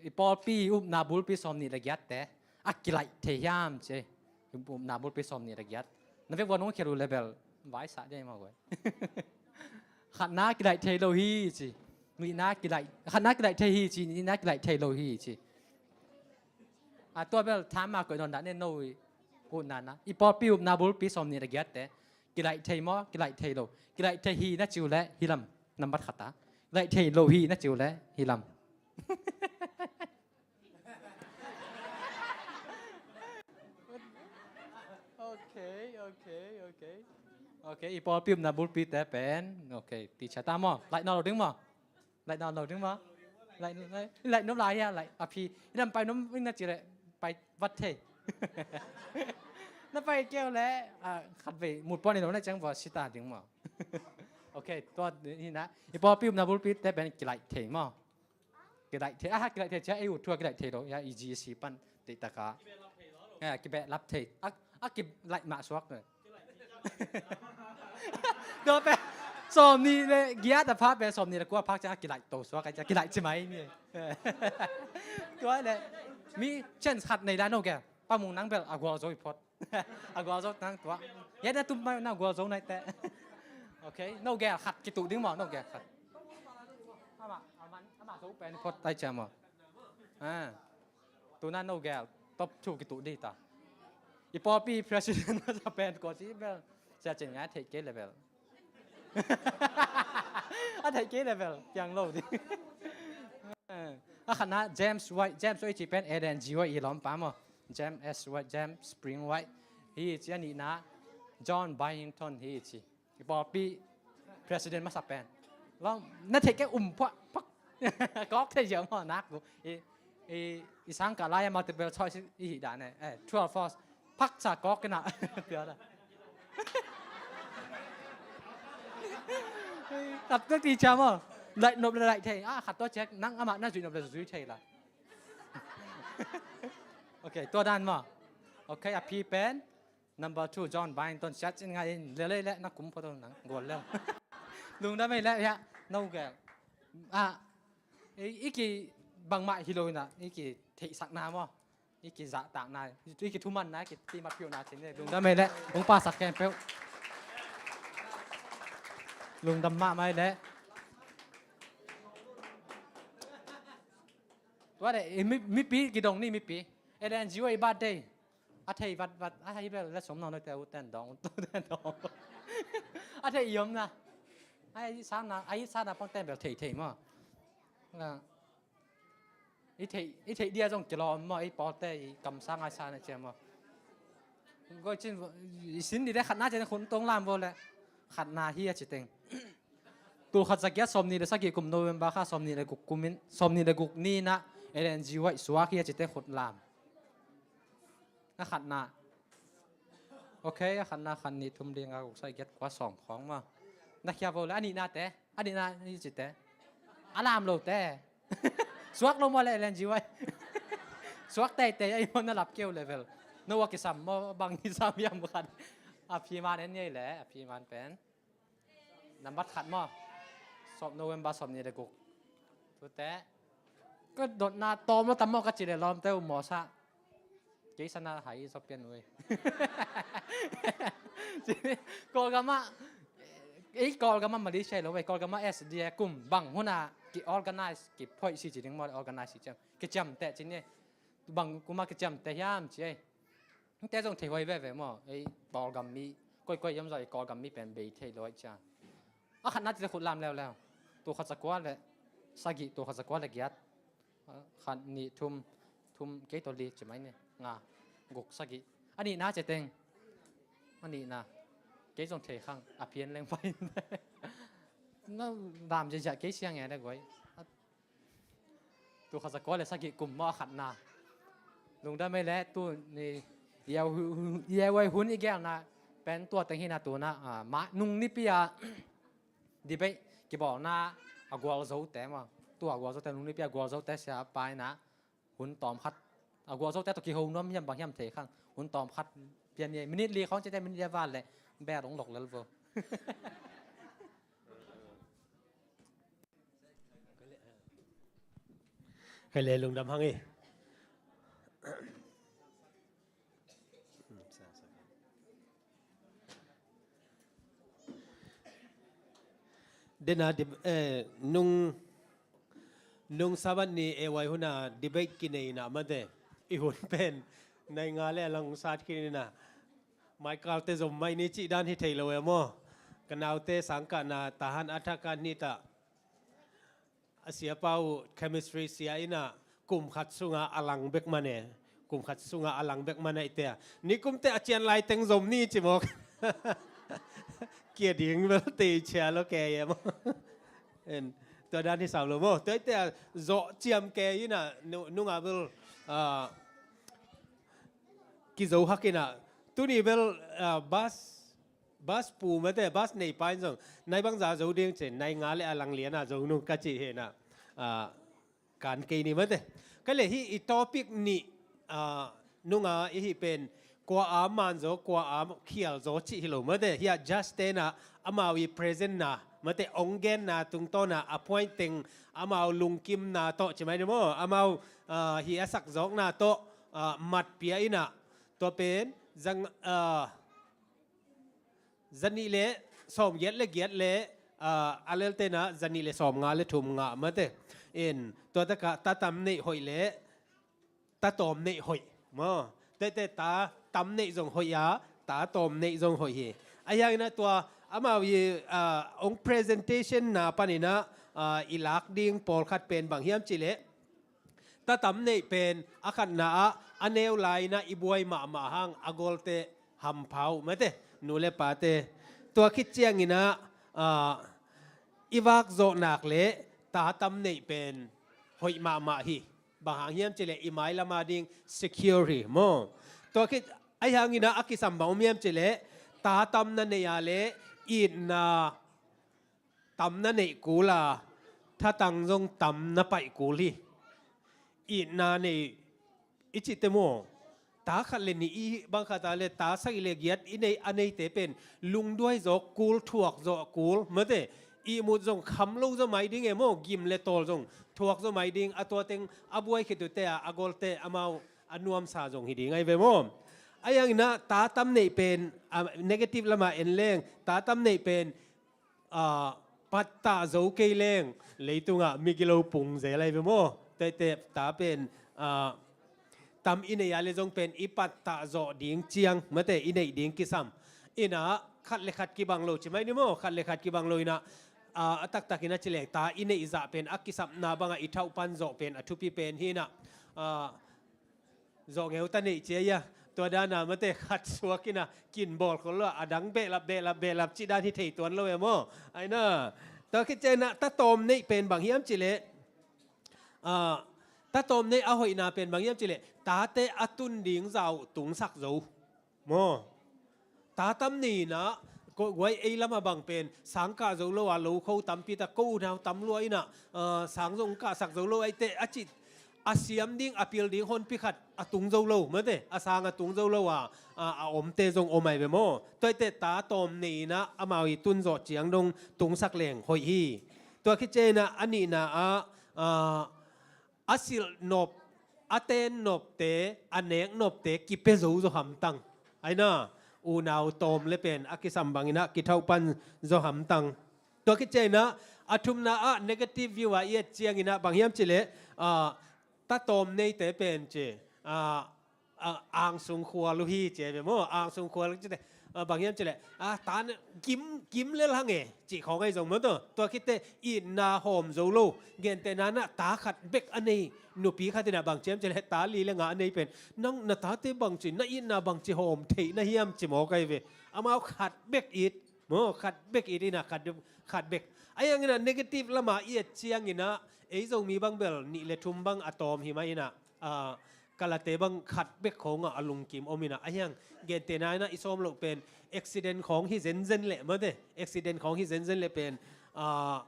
I pawlpi upna bulpi sawmnih le giatte a kilaih thei hiam ci. Upna bulpi sawmnih le giat. Na vek vuan hong khial uh le bel vaisa dih maw guai. Khatna kilaih thei lo hi ci. Nihna kilaih, khatna kilaih thei hi ci, nihna kilaih thei lo hi ci. A tua bel tham ma koih nawn dah ne no i upna na. I pawlpi upna bulpi sawmnih le giatte kilaih thei maw, kilaih thei lo? Kilaih thei hi na ci uh leh hi lam, nambat khat a. Kilaih thei lo hi na ci uh leh hi lam. Ok, ok, ok. Ok, i pawlpi upna bulpite pen. Ok, teacher ta maw? Laih nawn lo ding maw? Laih nawn lo ding maw? Laih, laih, laih nop lai hia, laih a phi. Hi lam pai nop ing na ci leh pai vat thei. Na pai keu leh, ah, khat vei mut puan i lo na ciang vua sita ding maw? Ok, tua hi na. I pawlpi upna bulpite pen kilaih thei maw? Kilaih thei, aha, kilaih thei cia ei ut thua kilaih thei lo, ya, i G C pan, tei taka. Ya, kibehlap thei. A, a kilaih mah suak ne. Tua pe, sawm nih le giat a phak pe, sawm nih le kua phak cia kilaih to suak, a cia kilaih ci mai ni. Tua le, mi chance khat nei la no ke, pa mung nang bel a gual zo i phot. A gual zo nang tua. Ya na tum mai na gual zo nai te. Ok, no gel khat kitu ding maw, no gel khat. Ama, ama, ama zo pen phot tai cia maw. Ah. Tuna no gel top two kitu di ta. I pawlpi president masa pen ko ci bel. Sia cin ngai thei ke level. A thei ke level. Piang lo di. A khatna James White, James White ci pen Ellen G White i lawmpa maw. James S White, James Spring White. Hi ci a nihna John Byington hi ci. I pawlpi president masa pen. Lawm, na theih kei um phuah, phak. Kawk thei ziau maw nak gu. I, i, i sang ka lai a multiple choice i hih dan e. Eh, true or false. Phak sa kawk kena. Tia da. Khat tua ti cia maw. Laih nop le laih thei. Ah, khat tua ciak nang amah na zui nop le zui thei la. Ok, tua dan maw. Ok, a phi pen. Number two, John Byington, siat cin ngai in, lele le, na kum photo nang, gol le. Lungdam ei le, ya, no gel. Ah, i, i ki bangmah hi lo na, i ki theihsakna maw, i ki zahtakna, i ki thumanna, i ki timat piuhna cin ne, lungdam ei le, hong pasak khempeuh. Lungdam mahmah ei le. Tua le, i mi, mipi, kidong ni mipi. Ellen G White birthday. A thei vat vat, a hei bel la som nawn te u ten dong, u ten dong. A thei i om na. A i sana, a i sana pang ten bel thei thei maw. Na. I thei, i thei dia zong kilawm maw, i pawlte i kamsang a i sana cia maw. Goi cin, i sin ni le khatna cia khun tong lam vo le. Khatna hi a ci teng. Tul khat za giat sawm nih le sagih kum November kha sawm nih le guk kumin, sawm nih le guk ni na Ellen G White suak hi a ci teng khut lam. A khatna. Ok, a khatna khat nih thum li nga guk sagih giat kua sawm khawng maw. Na khia vo le a nihnate, a nihna ni cite. A lam lote. Suak lo maw le Ellen G White. Suak teitei a i maw na lap keu level. No a kisam maw bang i sam hiam khat. A phi man en ngei le, a phi man pen. Nambat khat maw. Sawm November sawm nih le guk. Tute. Ka dotna tawm lo tam maw ka ci le lawmte uh mawsa. Kei sana hai so pian ui. Kawlgama, ei Kawlgama Malaysia lo ei Kawlgama S D A kum bang huna ki organize ki phoih si ci ding maw organize si ciam. Ki ciam te ci ni. Bang kuma ki ciam te hiam ci ei. Te zong thei huai veve maw, ei Kawlgam mi, koikoi hiam zong ei Kawlgam mi pen bei thei lo ai cia. A khatna tite khut lam leuleu. Tul khat za kua le sagih, tul khat za kua le giat. Khat nih thum, thum kei tawh li ci mai ni. Nga, guk sagih. A nihna ci teng. A nihna. Kei zong thei khang, a phian leng pai. Na lam ziahziah kei siang e na guai. Tul khat za kua le sagih kum maw a khatna. Lungdam ei le tu ni, i a hu-, i a huai hun i gelna pen tua teng hina tuna, ah, ma, nung nipi a debate kibawlna a gualzote maw. Tua a gualzote nung nipi a gualzote sia paina hun tawm khat. A gualzote tawh kiho nuam hiam bang hiam thei khang. Hun tawm khat pian ni minute li khawng cite minute li a val le bel ong lok lel vo. Hei le lungdam hang i. Dena di, eh, nung, nung Sabat ni A Y huna debate kineina mate i hun pen nai nga le a lang sat kinina. Mai kalte zom mai ni cih dan hi thei lo e maw. Ka naute sangkahna tahan a thak kan ni ta. A siapa uh chemistry sia in ah kum khat sungah a lang bek mah ne. Kum khat sungah a lang bek mah ne i te a. Nikum teh a cian lai teng zom ni ci mawk. Kia ding bel te i cia lo ke ye maw. En, tua dan hi sam lo maw. Tua i te a zawh ciam ke in ah nu-, nungah bel, ah, kizo hak in ah. Tuni bel, ah, bus, bus pu mate, bus neipa in zong nai bangza zo ding ci, nai nga le a lang lian ah zo nung ka ci hi in ah. Ah, kan kei ni mate. Ka le hi i topic nih, ah, nunga i hi pen kua a man zaw, kua a khial zaw cih hi lo mate. Hi a judge te in ah amau i present na mate, ong genna tungtawn a a point teng amau lungkimna tawh ci mai ni maw. Amau, ah, hi a sak zawkna tawh, ah, mat pia in ah tua pen zang, ah, zanih le sawm giat le giat le, ah, a lel te in ah zanih le sawm nga le thum nga mate. In tua takah ta tam neih hoih le ta tawm neih hoih maw. Tete ta tam neih zong hoih a, ta tawm neih zong hoih hi. Ahi hangin ah tua amau i, ah, ong presentation na panin ah, ah, i lak ding pawlkhat pen bang hiam cih leh, ta tam neih pen a khatna ah a neu lai in ah i buai mahmah hang a golte hampha uh mate, nu le pate. Tua khit ciangin ah, ah, i vak zawh nak le ta tam neih pen hoih mahmah hi. Bang hang hiam cih leh i mailam a ding secure hi maw. Tua khit ahi hangin ah a kisam bang om hiam cih leh ta tam na neih a le itna tam na neih kul a, thatang zong tam na paih kul hi. Itna nei i cihte maw, ta khat le nih i bang khat a le ta sagih le giat i neih a neite pen lungduai zaw kul, thuak zaw kul mate. Ihmut zong kham lo zaw mai ding e maw, gim le tawl zong thuak zaw mai ding, a tua teng a buai khit uh te a, a golte amau a nuamsa zong hi ding ahi ve maw. Ahi hangin ah ta tam neih pen, ah, negative lamah en leng, ta tam neih pen, ah, pattah zo kei leng leitungah migilo pung zel ahi ve maw. Tete ta pen, ah, tam i neih a le zong pen i pattah zawh ding ciang mate, i neih ding kisam. In ah khat le khat kibang lo ci mai ni maw, khat le khat kibang lo in ah, ah, a taktak in ah ci leng ta i neih zah pen a kisapna bangah i thauh pan zawh pen a thupi pen hi in ah, ah, zawh ngeu ta neih cia ia. Tua dan a mate khat suak in ah kin bawl khol lo a, a dang behlap, behlap, behlap cih dan hi thei tuan lo e maw. Ahi na, tua khit ciangin ah ta tawm neih pen bang hiam cih leh, ah, ta tawm neih a hoihna pen bang hiam cih leh, tate a tun ding zah uh tungsak zo maw. Ta tam neih in ah, ko guai ei lamah bang pen sang kah zo lo a, lo kho tampi tak, ko unau tam lua in ah, ah, sang zong kahsak zo lo ahi teh a cih, a siam ding, a pil ding honpi khat a tung zo lo mate, a sang a tung zo lo a, a, a omte zong om ahi ve maw. Tua i teh ta tawm neih in ah amau i tun zawh ciang dong tungsak leng hoih hi. Tua khit ciangin ah a nihna ah, ah, a silh nop, a ten nopte, a nek nopte kipia zo zaw hamtang. Ahi na, unau tawm le pen a kisam bangin ah kithauh pan zaw hamtang. Tua khit ciangin ah a thumna ah negative view a i et ciangin ah bang hiam cih leh, ah, ta tawm neite pen ci, ah, ah, angsung khual uh hi ci ahi ve maw, angsung khual uh ci te, ah, bang hiam cih leh, ah, ta na gim, gim lel hang e cih khawng ahi zong maw. Tua khit teh itna hawm zo lo, gentehna in ah ta khat bek a nei nupi khat in ah bang ci hiam cih leh ta li le nga a nei pen, nang na tate bang ci, na itna bang ci hawm theih na hiam ci mawk ahi ve. Amau khat bek it maw, khat bek it in ah khat, khat bek. Ahi hangin ah negative lamah i et ciangin ah ei Zomi bang bel nih le thum bang a tawm hi mah in ah, ah, Kalate bang khat bek khawngah a lungkim om in ah, ahi hang gentehna in ah i sawm loh pen accident khawng hi zenzen leh mate, accident khawng hi zenzen leh pen, ah,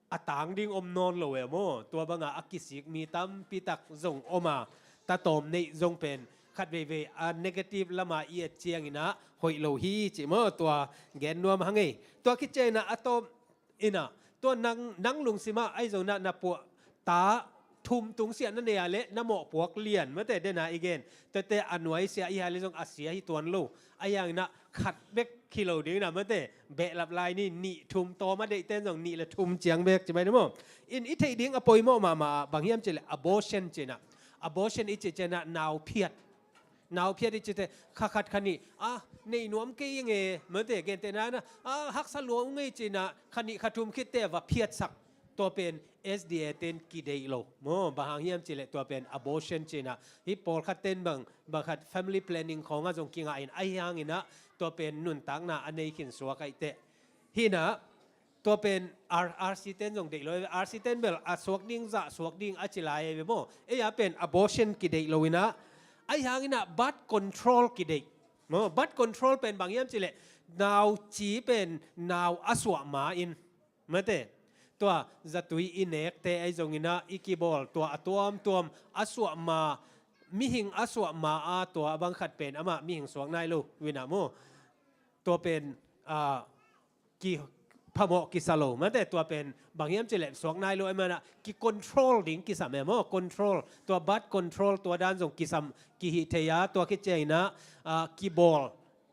a tang ding om nawn lo e maw. Tua bangah a kisik mi tampi tak zong om a, ta tawm neih zong pen khat veivei a negative lamah i et ciangin ah hoih lo hi ci maw. Tua gen nuam hang ei. Tua khit ciangin ah a tawm in ah, tua nang, nang lungsim ah ahi zong na, na puah ta thum tungsiah na nei a le na mawhpuak lian mate, den a i gen. Tuate a nuaisiah i hia le zong a sia hi tuan lo. Ahi hangin ah khat bek hi lo ding in ah mate, behlap lai ni, nih thum tawm a deihte in zong nih le thum ciang bek ci mai ni maw. In i theih ding a poimawh mahmah ah bang hiam cih leh abortion ci in ah. Abortion i cih ciangin ah nau phiat. Nau phiat i cih teh, kha khat kha nih, ah, nei nuam kei ing e, mate, gentehna in ah, ah, haksa lua ung ei ci in ah, kha nih kha thum khit teh va phiatsak. Tua pen S D A ten kideih lo maw, bang hang hiam cih leh tua pen abortion ci-in ah, hih pawlkhat ten bang, bang khat family planning khawngah zong kingah in, ahi hangin ah tua pen nuntakna a nei khin suak ahih teh. Hi-in ah tua pen R, R C ten zong deih lo, R C ten bel a suak ding zah suak ding a ci lai ve maw. Ei a pen abortion kideih lo-in ah, ahi hangin ah birth control kideih maw. Birth control pen bang hiam cih leh nau ci pen nau a suah ma-in, mate, tua zatui i nekte ahi zongin ah i kibawl, tua a tuamtuam a suah ma, mihing a suah ma a, tua a bang khat pen amah mihing suak nai lo-in ah maw, tua pen, ah, ki phamawh kisa lo, mate, tua pen bang hiam cih leh suak nai lo ahih manin ah ki control ding kisam e maw, control, tua birth control tua dan zong kisam kihih thei a, tua khit ciangin ah, ah, kibawl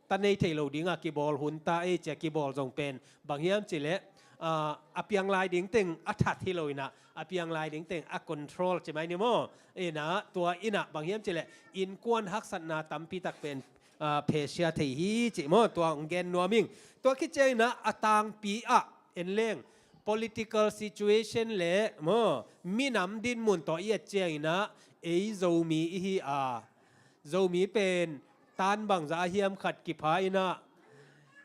ta nei thei lo ding a, kibawl hun ta ei ci-a kibawl zong pen bang hiam cih leh, ah, a piang lai ding teng a that hi lo-in ah, a piang lai ding teng a control ci mai ni maw. In ah tua in ah bang hiam cih leh innkuan haksatna tampi tak pen, ah, phesia thei hi ci maw, tua hong gen nuam ing. Tua khit ciangin ah a tangpi ah en leng political situation le maw, minam dinmun tawh i et ciangin ah ei Zomi i hi a, Zomi pen tan bangzah a hiam khat kipha-in ah,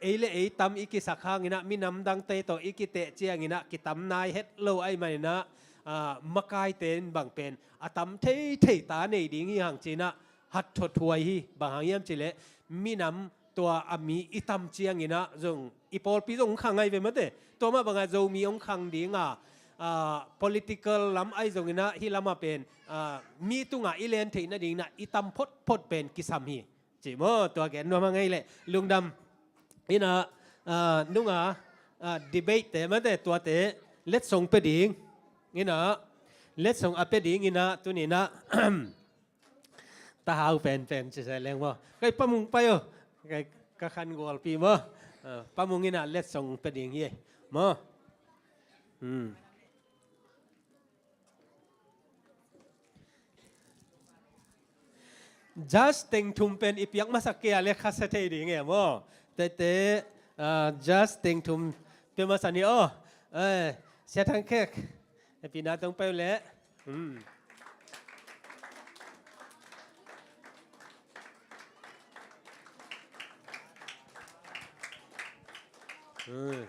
ei le ei tam i kisak hangin ah, minam dangte tawh i kiteh ciangin ah kitam nai het lo ahih manin ah, ah, makaite in bang pen a tam theithei ta nei ding hi hang ci-in ah hat thothuai hi. Bang hang hiam cih leh minam tua a mi i tam ciangin ah zong i pawlpi zong hong khang ahi ve, mate. Tua mah bangah Zomi hong khang ding a, ah, political lam ahi zongin ah hih lamah pen, ah, mi tungah i len theih nadingin ah i tam photphot pen kisam hi. Ci maw, tua gen nuam hang ei leh lungdam. In ah, ah, nung a, ah, debate te, mate, tuate letsong pia ding. In ah, letsong a pia ding in ah, tuni-in ah, tahau penpen ci se leng maw. Kei pamung pai o. Kei ka khan gualpi maw. Ah, pamung in ah letsong pia ding hi maw. Hmm. Judge teng thum pen i piak masak kei a le khasia thei ding e maw. Tete, ah, judge teng thum pia masa ni aw. Eh, Sia Thang Khek. Eh, pi na tong peuh le. Hmm. Hmm.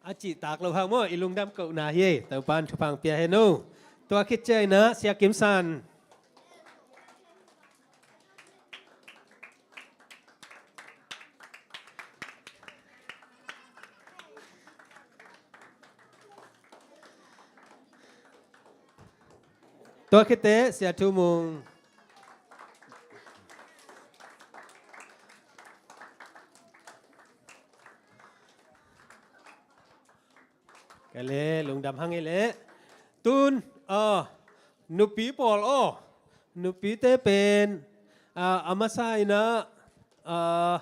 A cihtak lo hang maw, i lungdam kohna hi. Topa'n thupha pia hen o. Tua khit ciangin ah Sia Kim San. Tua khit teh Sia Thu Mung. Ka le lungdam hang ei leh. Tun, ah, nupi pawl aw. Nupite pen, ah, a masa in ah, ah,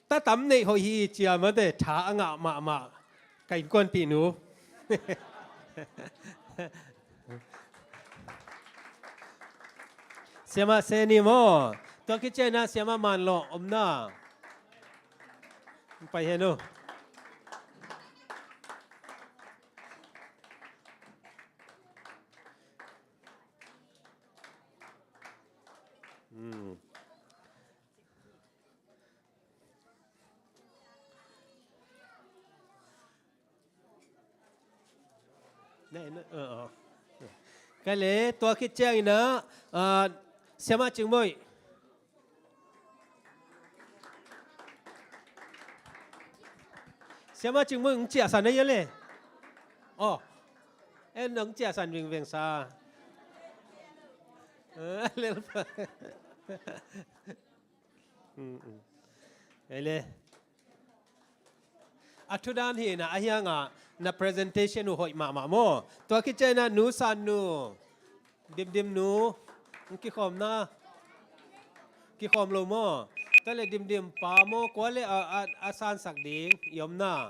ta tam neih hoih hi ci-a mate, tha a ngah mahmah ka innkuanpihnu. Siamah Seni maw. Tua khit ciangin ah Siamah Manlawh om na. Pai hen o. Hmm. Ka le tua khit ciangin ah, ah, Siamah Cing Muih. Siamah Cing Muih hong ciahsan ahi a le. Aw. En hong ciahsan vingveng sa. Ah, lel pa. Mm, mm. Ei le. A thudan hi na, a hiangah na presentation uh hoih mahmah maw. Tua khit ciangin ah Nu San Nu, Dimdim Nu, kikhawm na. Kikhawm lo maw. Tua le Dimdim pa maw, kua le a, a, a sansak ding i om na.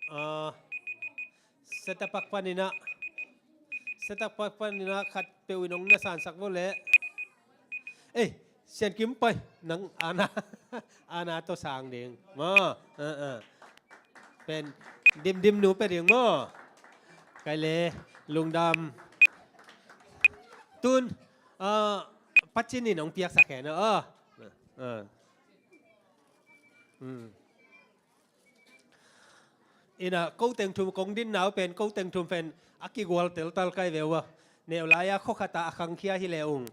Ah, setup park panin ah, setup park panin ah khat peuh in hong na sansak vo leh. Ei, Sian Kim pai, nang ana, ana tawh sang ding maw. Pen dimdim nu pia ding maw. Kai le, lungdam. Tun, pacin in hong piaksak hen aw. Ina ko teng thum kong din nau pen, ko teng thum pen a kigual teltal kai ve ua. Neu lai-a khua khata a khangkhia hi le ung,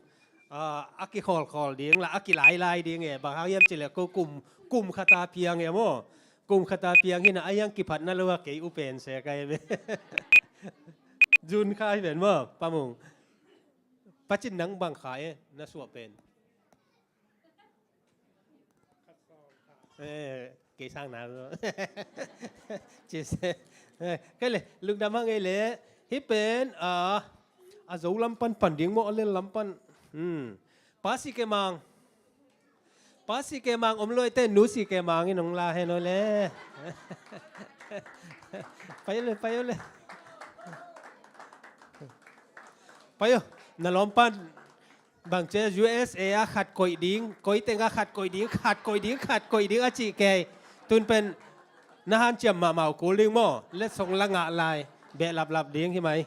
a kikhawlkhawl ding la a kilailai ding e. Bang hang hiam cih le ko kum, kum khata piang e maw. Kum khata piang hi na, a hiang kiphatna lo a kei u pen se kai ve. Jun kha hi pen maw, Pa Mung. Pacin nang bang kha e na suah pen. Kei sang na lo. Cise. Kei le lungdam hang ei le. Hih pen a, a zo lam pan pan ding maw, a lel lam pan. Pa Si Ke Mang. Pa Si Ke Mang om lo ei te, Nu Si Ke Mang in hong la hen aw le. Pai aw le, pai aw le. Pai aw. Na lawm pan. Bang ci a, U S A a khat koih ding, koih teng a khat koih ding, khat koih ding, khat koih ding a cih kei. Tun pen na hanciam mahmah uh kul ding maw. Letsong la ngah lai, behlaplap ding hi mai.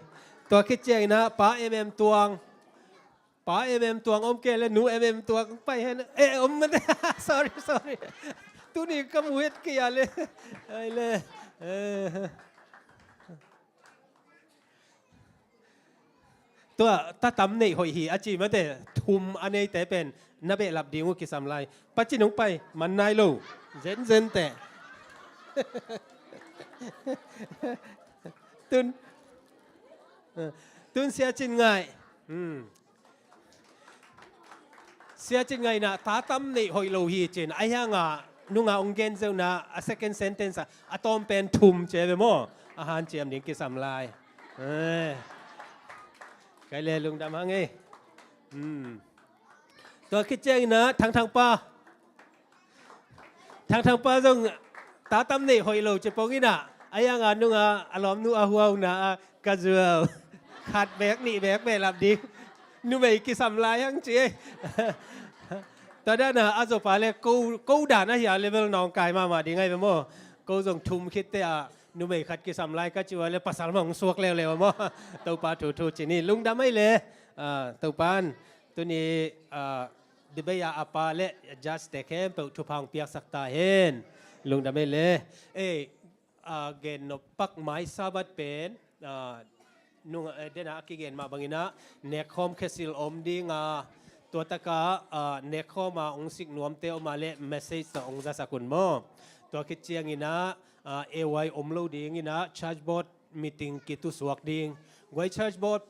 Tua khit ciangin ah Pa M M Tuang, Pa M M Tuang om kei le Nu M M Tuang pai hen. Eh, om mate. Sorry, sorry. Tuni ka mu het kei a le. Ai le. Tua tatam neih hoih hi a ci mate, thum a neite pen na behlap ding uh kisam lai. Pacin hong pai man nai lo. Zenzen teh. Tun, tun Sia Cin Ngaih. Sia Cin Ngaih in ah tatam neih hoih lo hi cin, a hiang a nung a hong gen zeuh na a second sentence a, a tawm pen thum ci ve maw. A hanciam ding kisam lai. Kai le lungdam hang ei. Tua khit ciangin ah Thangthang pa. Thangthang pa zong tatam neih hoih lo ci pong in ah, a hiang a nung a a lawmnu a huau na a ka zuau. Khat bek nih bek behlap ding. Numei kisam lai hang ci ei. Tua dan a a zawpa le ko, ko dan a hi a level nawngkai mahmah ding ai ve maw. Ko zong thum khit te a numei khat kisam lai ka ci ua le pasal mah hong suak leuleu maw. Topa thu thu ci ni, lungdam ei le. Topan tuni debate a a pa le judge te khempeuh thupha hong piaksak ta hen. Lungdam ei le. Ei, gen nop pak mai Sabbath pen nung dena a kigen mah bangin ah nekkhawm khesil om ding a, tua taka nekkhawm a hong sik nuamte om a le message tawh hong zasak un maw. Tua khit ciangin ah A Y om lo dingin ah church board meeting kitusuak ding. Guai church board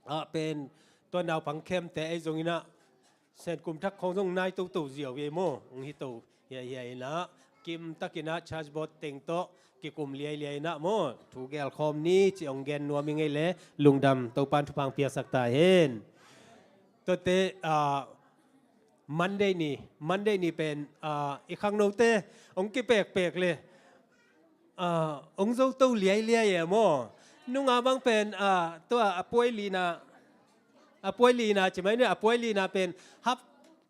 ah pen tua naupang khempeuh ei zongin ah Sen kum thak khong zong nai toto ziau hi maw, hong hi to hiahiai in ah kimtakin ah church board teng tawh kikum liailiai in ah maw, thu gelkhawm ni ci hong gen nuam ing ei le. Lungdam, Topan thupha hong piaksak ta hen. Tuate Monday ni, Monday ni pen i khangnote hong kipekpek le hong zo to liailiai e maw. Nunga bang pen tua a puai lina, a puai lina ci mai ni, a puai lina pen hap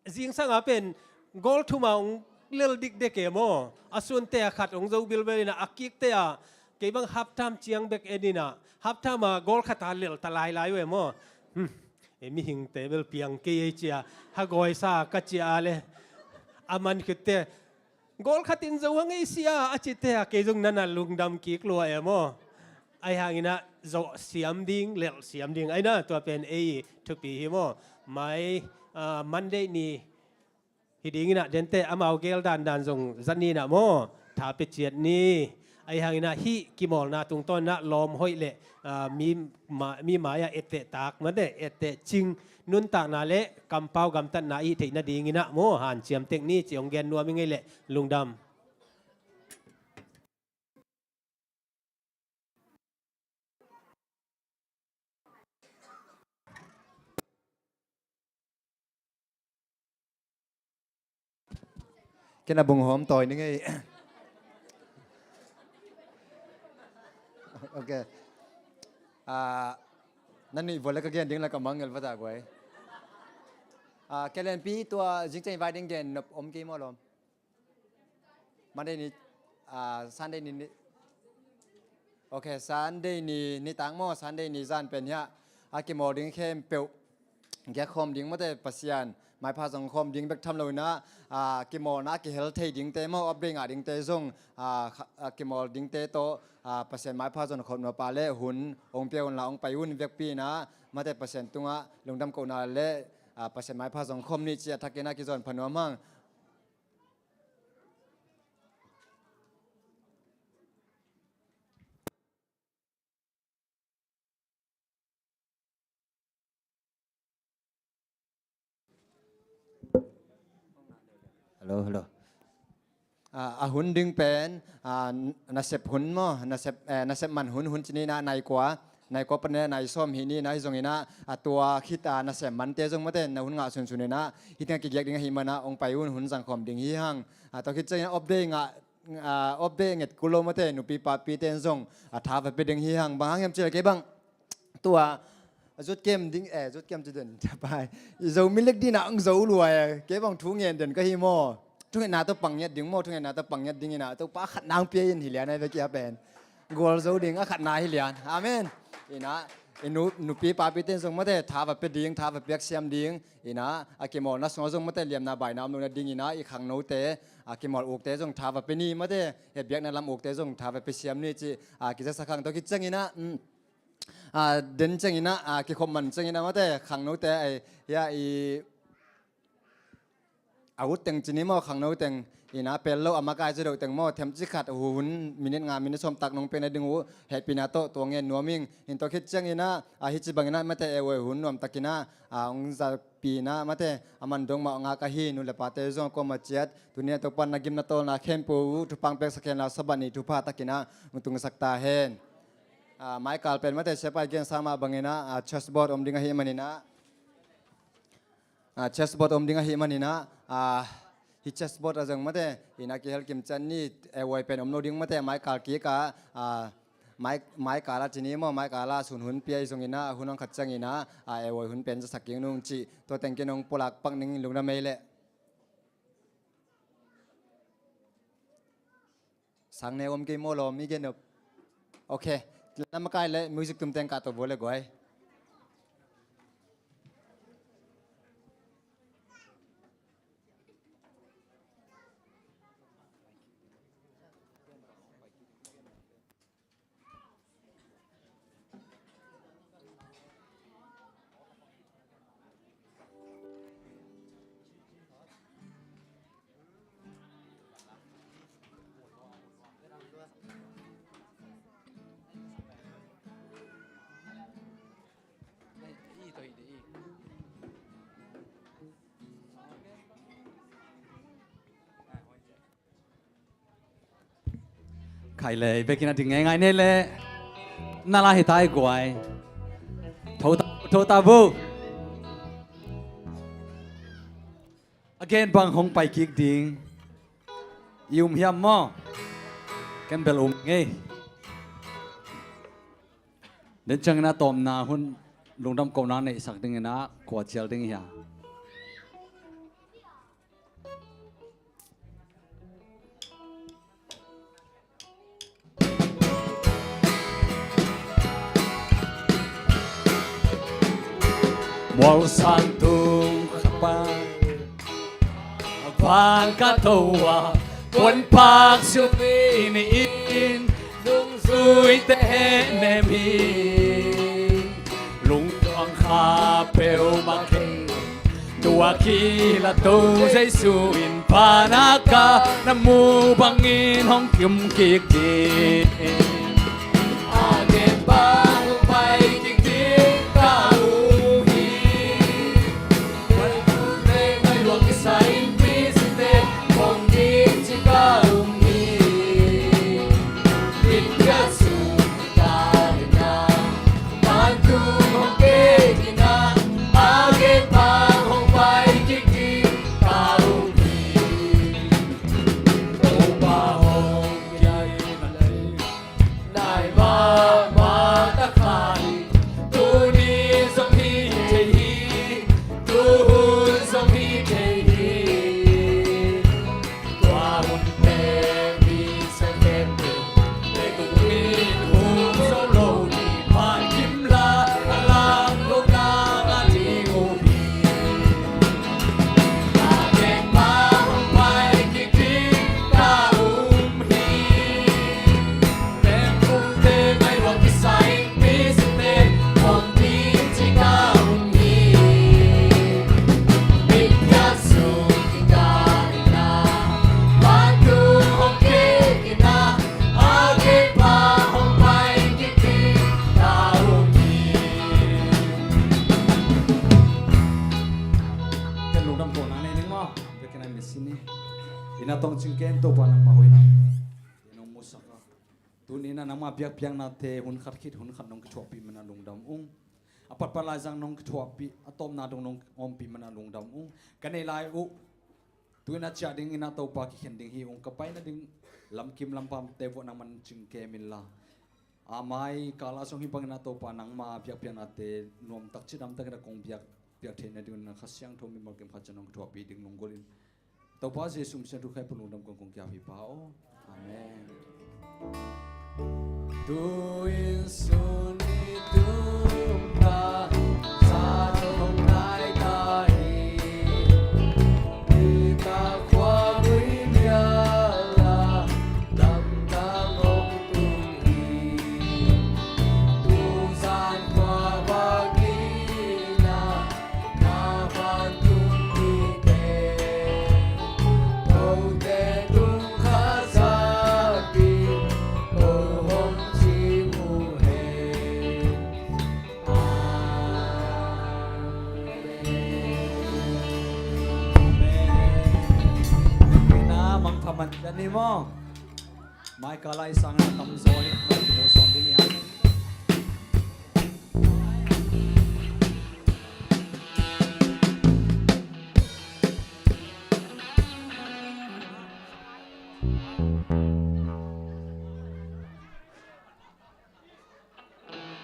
zingsanga pen goal thuma hong lel dikdek e maw. A sunte a khat hong zo bilbel ina, a kikte a kei bang half time ciang bek en ina, half time a goal khata lel ta lailai uh e maw. Ei mihingte bel piang kei ei cia hagawisa ka cia a le a man khitte goal khatin zo hang ei sia a cite a kei zong nana lungdam kik lua e maw. Ahi hangin ah zoh siam ding, lelh siam ding ahi na, tua pen ei thupi hi maw. Mai Monday ni hi dingin ah dente amau gel dandan zong zani na maw, tha pia ciat ni. Ahi hangin ah hih kimawlna tungtawn in ah lawm hoih le mi mai-ah etteh tak mate, etteh cing nuntakna le kampau gamtatna i theih nadingin ah maw, hanciam tek ni ci hong gen nuam ing ei le. Lungdam. Kei na bung hawm tawi ning ei. Ok. Nannih vua le ka gen ding la ka mangngilh va ta guai. Ah, K L N P tua zingciang i vai ding gen nop om kei maw lawm? Monday ni, ah, Sunday ni, ni. Ok, Sunday ni, nitak maw, Sunday ni zan pen hiah a kimawl ding khempeuh giak khawm ding mawte, Pasian maipha zong khawm ding bek tham lo inah, ah, kimawlna a kihel thei dingte maw, update ngah dingte zong, ah, kha-, ah, kimawl dingte tawh, ah, Pasian maipha zong khawm nuapa le hun ong pia unla ong pai un, vekpi inah mate, Pasian tungah lungdam kohna le, ah, Pasian maipha zong khawm ni ci a thakin a kizawn pha nuam hang. Hello, hello. Ah, a hun ding pen, ah, n-, nasep hun maw, nasep, eh, nasep man hun, hun ci ni inah nai kua, nai kua pan nai sawm hi ni inah, hi zong inah, ah, tua khit, ah, nasem mante zong mate, na hun ngah sunsun inah, hi tengah kigiak ding ahih manah ong pai un, hun zang khawm ding hi hang. Ah, tua khit ciang inah update ngah, ah, update nget kul lo mate, nupi papite in zong, ah, tha va pia ding hi hang. Bang hang hiam cih leh kei bang tua, a zut kem ding, eh, zut kem ci den, tapai. I zo milik ding inah ang zo lua e, kei bang thu ngen den ka hi maw. Thungetna tawh pang ngiat ding maw, thungetna tawh pang ngiat ding inah, Topa khat nang pia in hi lian ai ve kia pen. Gual zo ding a khatna hi lian. Amen. Inah, i nu-, nupi papite in zong mate, tha va pia ding, tha va piak siam ding. Inah, a kimawlna sungah zong mate, liamna baina om lo nading inah, i khangnote, a kimawl ukte zong tha va pia ni mate, he biakna lam ukte zong tha va pia siam ni ci, a kizasak hang. Tua khit ciang inah, mm, a, den ciang inah, a, kikhop man ciang inah mate, khangnote, ai, hiah i, a ut teng ci ni maw, khangno teng, inah pel lo, a makai ci deuh teng maw, themcik khat hun, minute nga, minute sawm tak nong pia nading uh, hehpihna tawh tua ngen nuam ing. In tua khit ciang inah, a, hi ci bang inah mate, e uai hun nuam tak inah, a, ong za pi inah mate, a man dong mah ngak ahi, nu le pate zong a kuamah ciat, tuni a Topa'n na gim na tawlna khempeuh uh thupha ong peksak hen la, Sabbath ni thupha tak inah ong tungsak ta hen. Ah, maikal pen mate, siapa i gen sa mah bang inah, ah, chessboard om ding ahih man inah, ah, chessboard om ding ahih man inah, ah, hi chessboard ah zong mate, inah kihel kim ciat ni, e uai pen om lo ding mate, maikal kik ah, ah, mai, maikal ah ci ni maw, maikal ah sun hun pia i zong inah, hun ong khat ciang inah, a, e uai hun pen zasak kik nung ci, tua teng kin ong pulak pak ning, lungdam ei leh. Sang neu om kei maw lawm, i gen nop. Ok, na makai le music tum teng kah tawh vua le guai. Khai lei, bekin a ding ngeingai nei leh. Na la hi tai guai. Tho ta, tho ta bu. A gen bang hong pai kik ding. I um hiam maw? Ken bel um ngei. Den ciangin a tawpna hun lungdam kohna neihsak dingin a kua cial ding hia? Mualsang tung khapa van ka to a, puanpak siupi ni in, nungzuite henem hi. Lungtuang kha peuhmah kei, tua kilato Jesu in panaka na mu bangin hong kim kik ding. A gen bang hong pai kik ding ka um hi. Nai mahmah ta Sini. Ina tawng cingken Topa nangmah hoihna in hong musak a, tuni-in ah nangmah biakpiaknate hun khat khit hun khat nong kithuahpih man a lungdam ung. A patpat laizang nong kithuahpih, a tawpna dong nong ompih man a lungdam ung. Ka neih lai uh, tu-in a ciah dingin ah Topa kikhen ding hi ung. Ka pai nading lamkim lampamte vuah nangman cingkem inla, a mai kal ah zong hih bangin ah Topa nangmah biakpiaknate nuamtak cidamtakin ah kong biak, biak theih nadingun ah Kha Siangtho mimal kim khat ciang nong kithuahpih ding lunggulhin Topa Jesuh min suang thu khai pulung dam kong kong kiap hi Pa aw. Amen. Tu-in sun i tung ta, sa dong nai ta hi. Hi ta khua lui mial a, lamdang hong tung hi. Tu zan khua va kina, Amen. Mangpha man ding hi maw. Mai kal ah i sangin a tamzaw hi, mu sawm ding hi hang.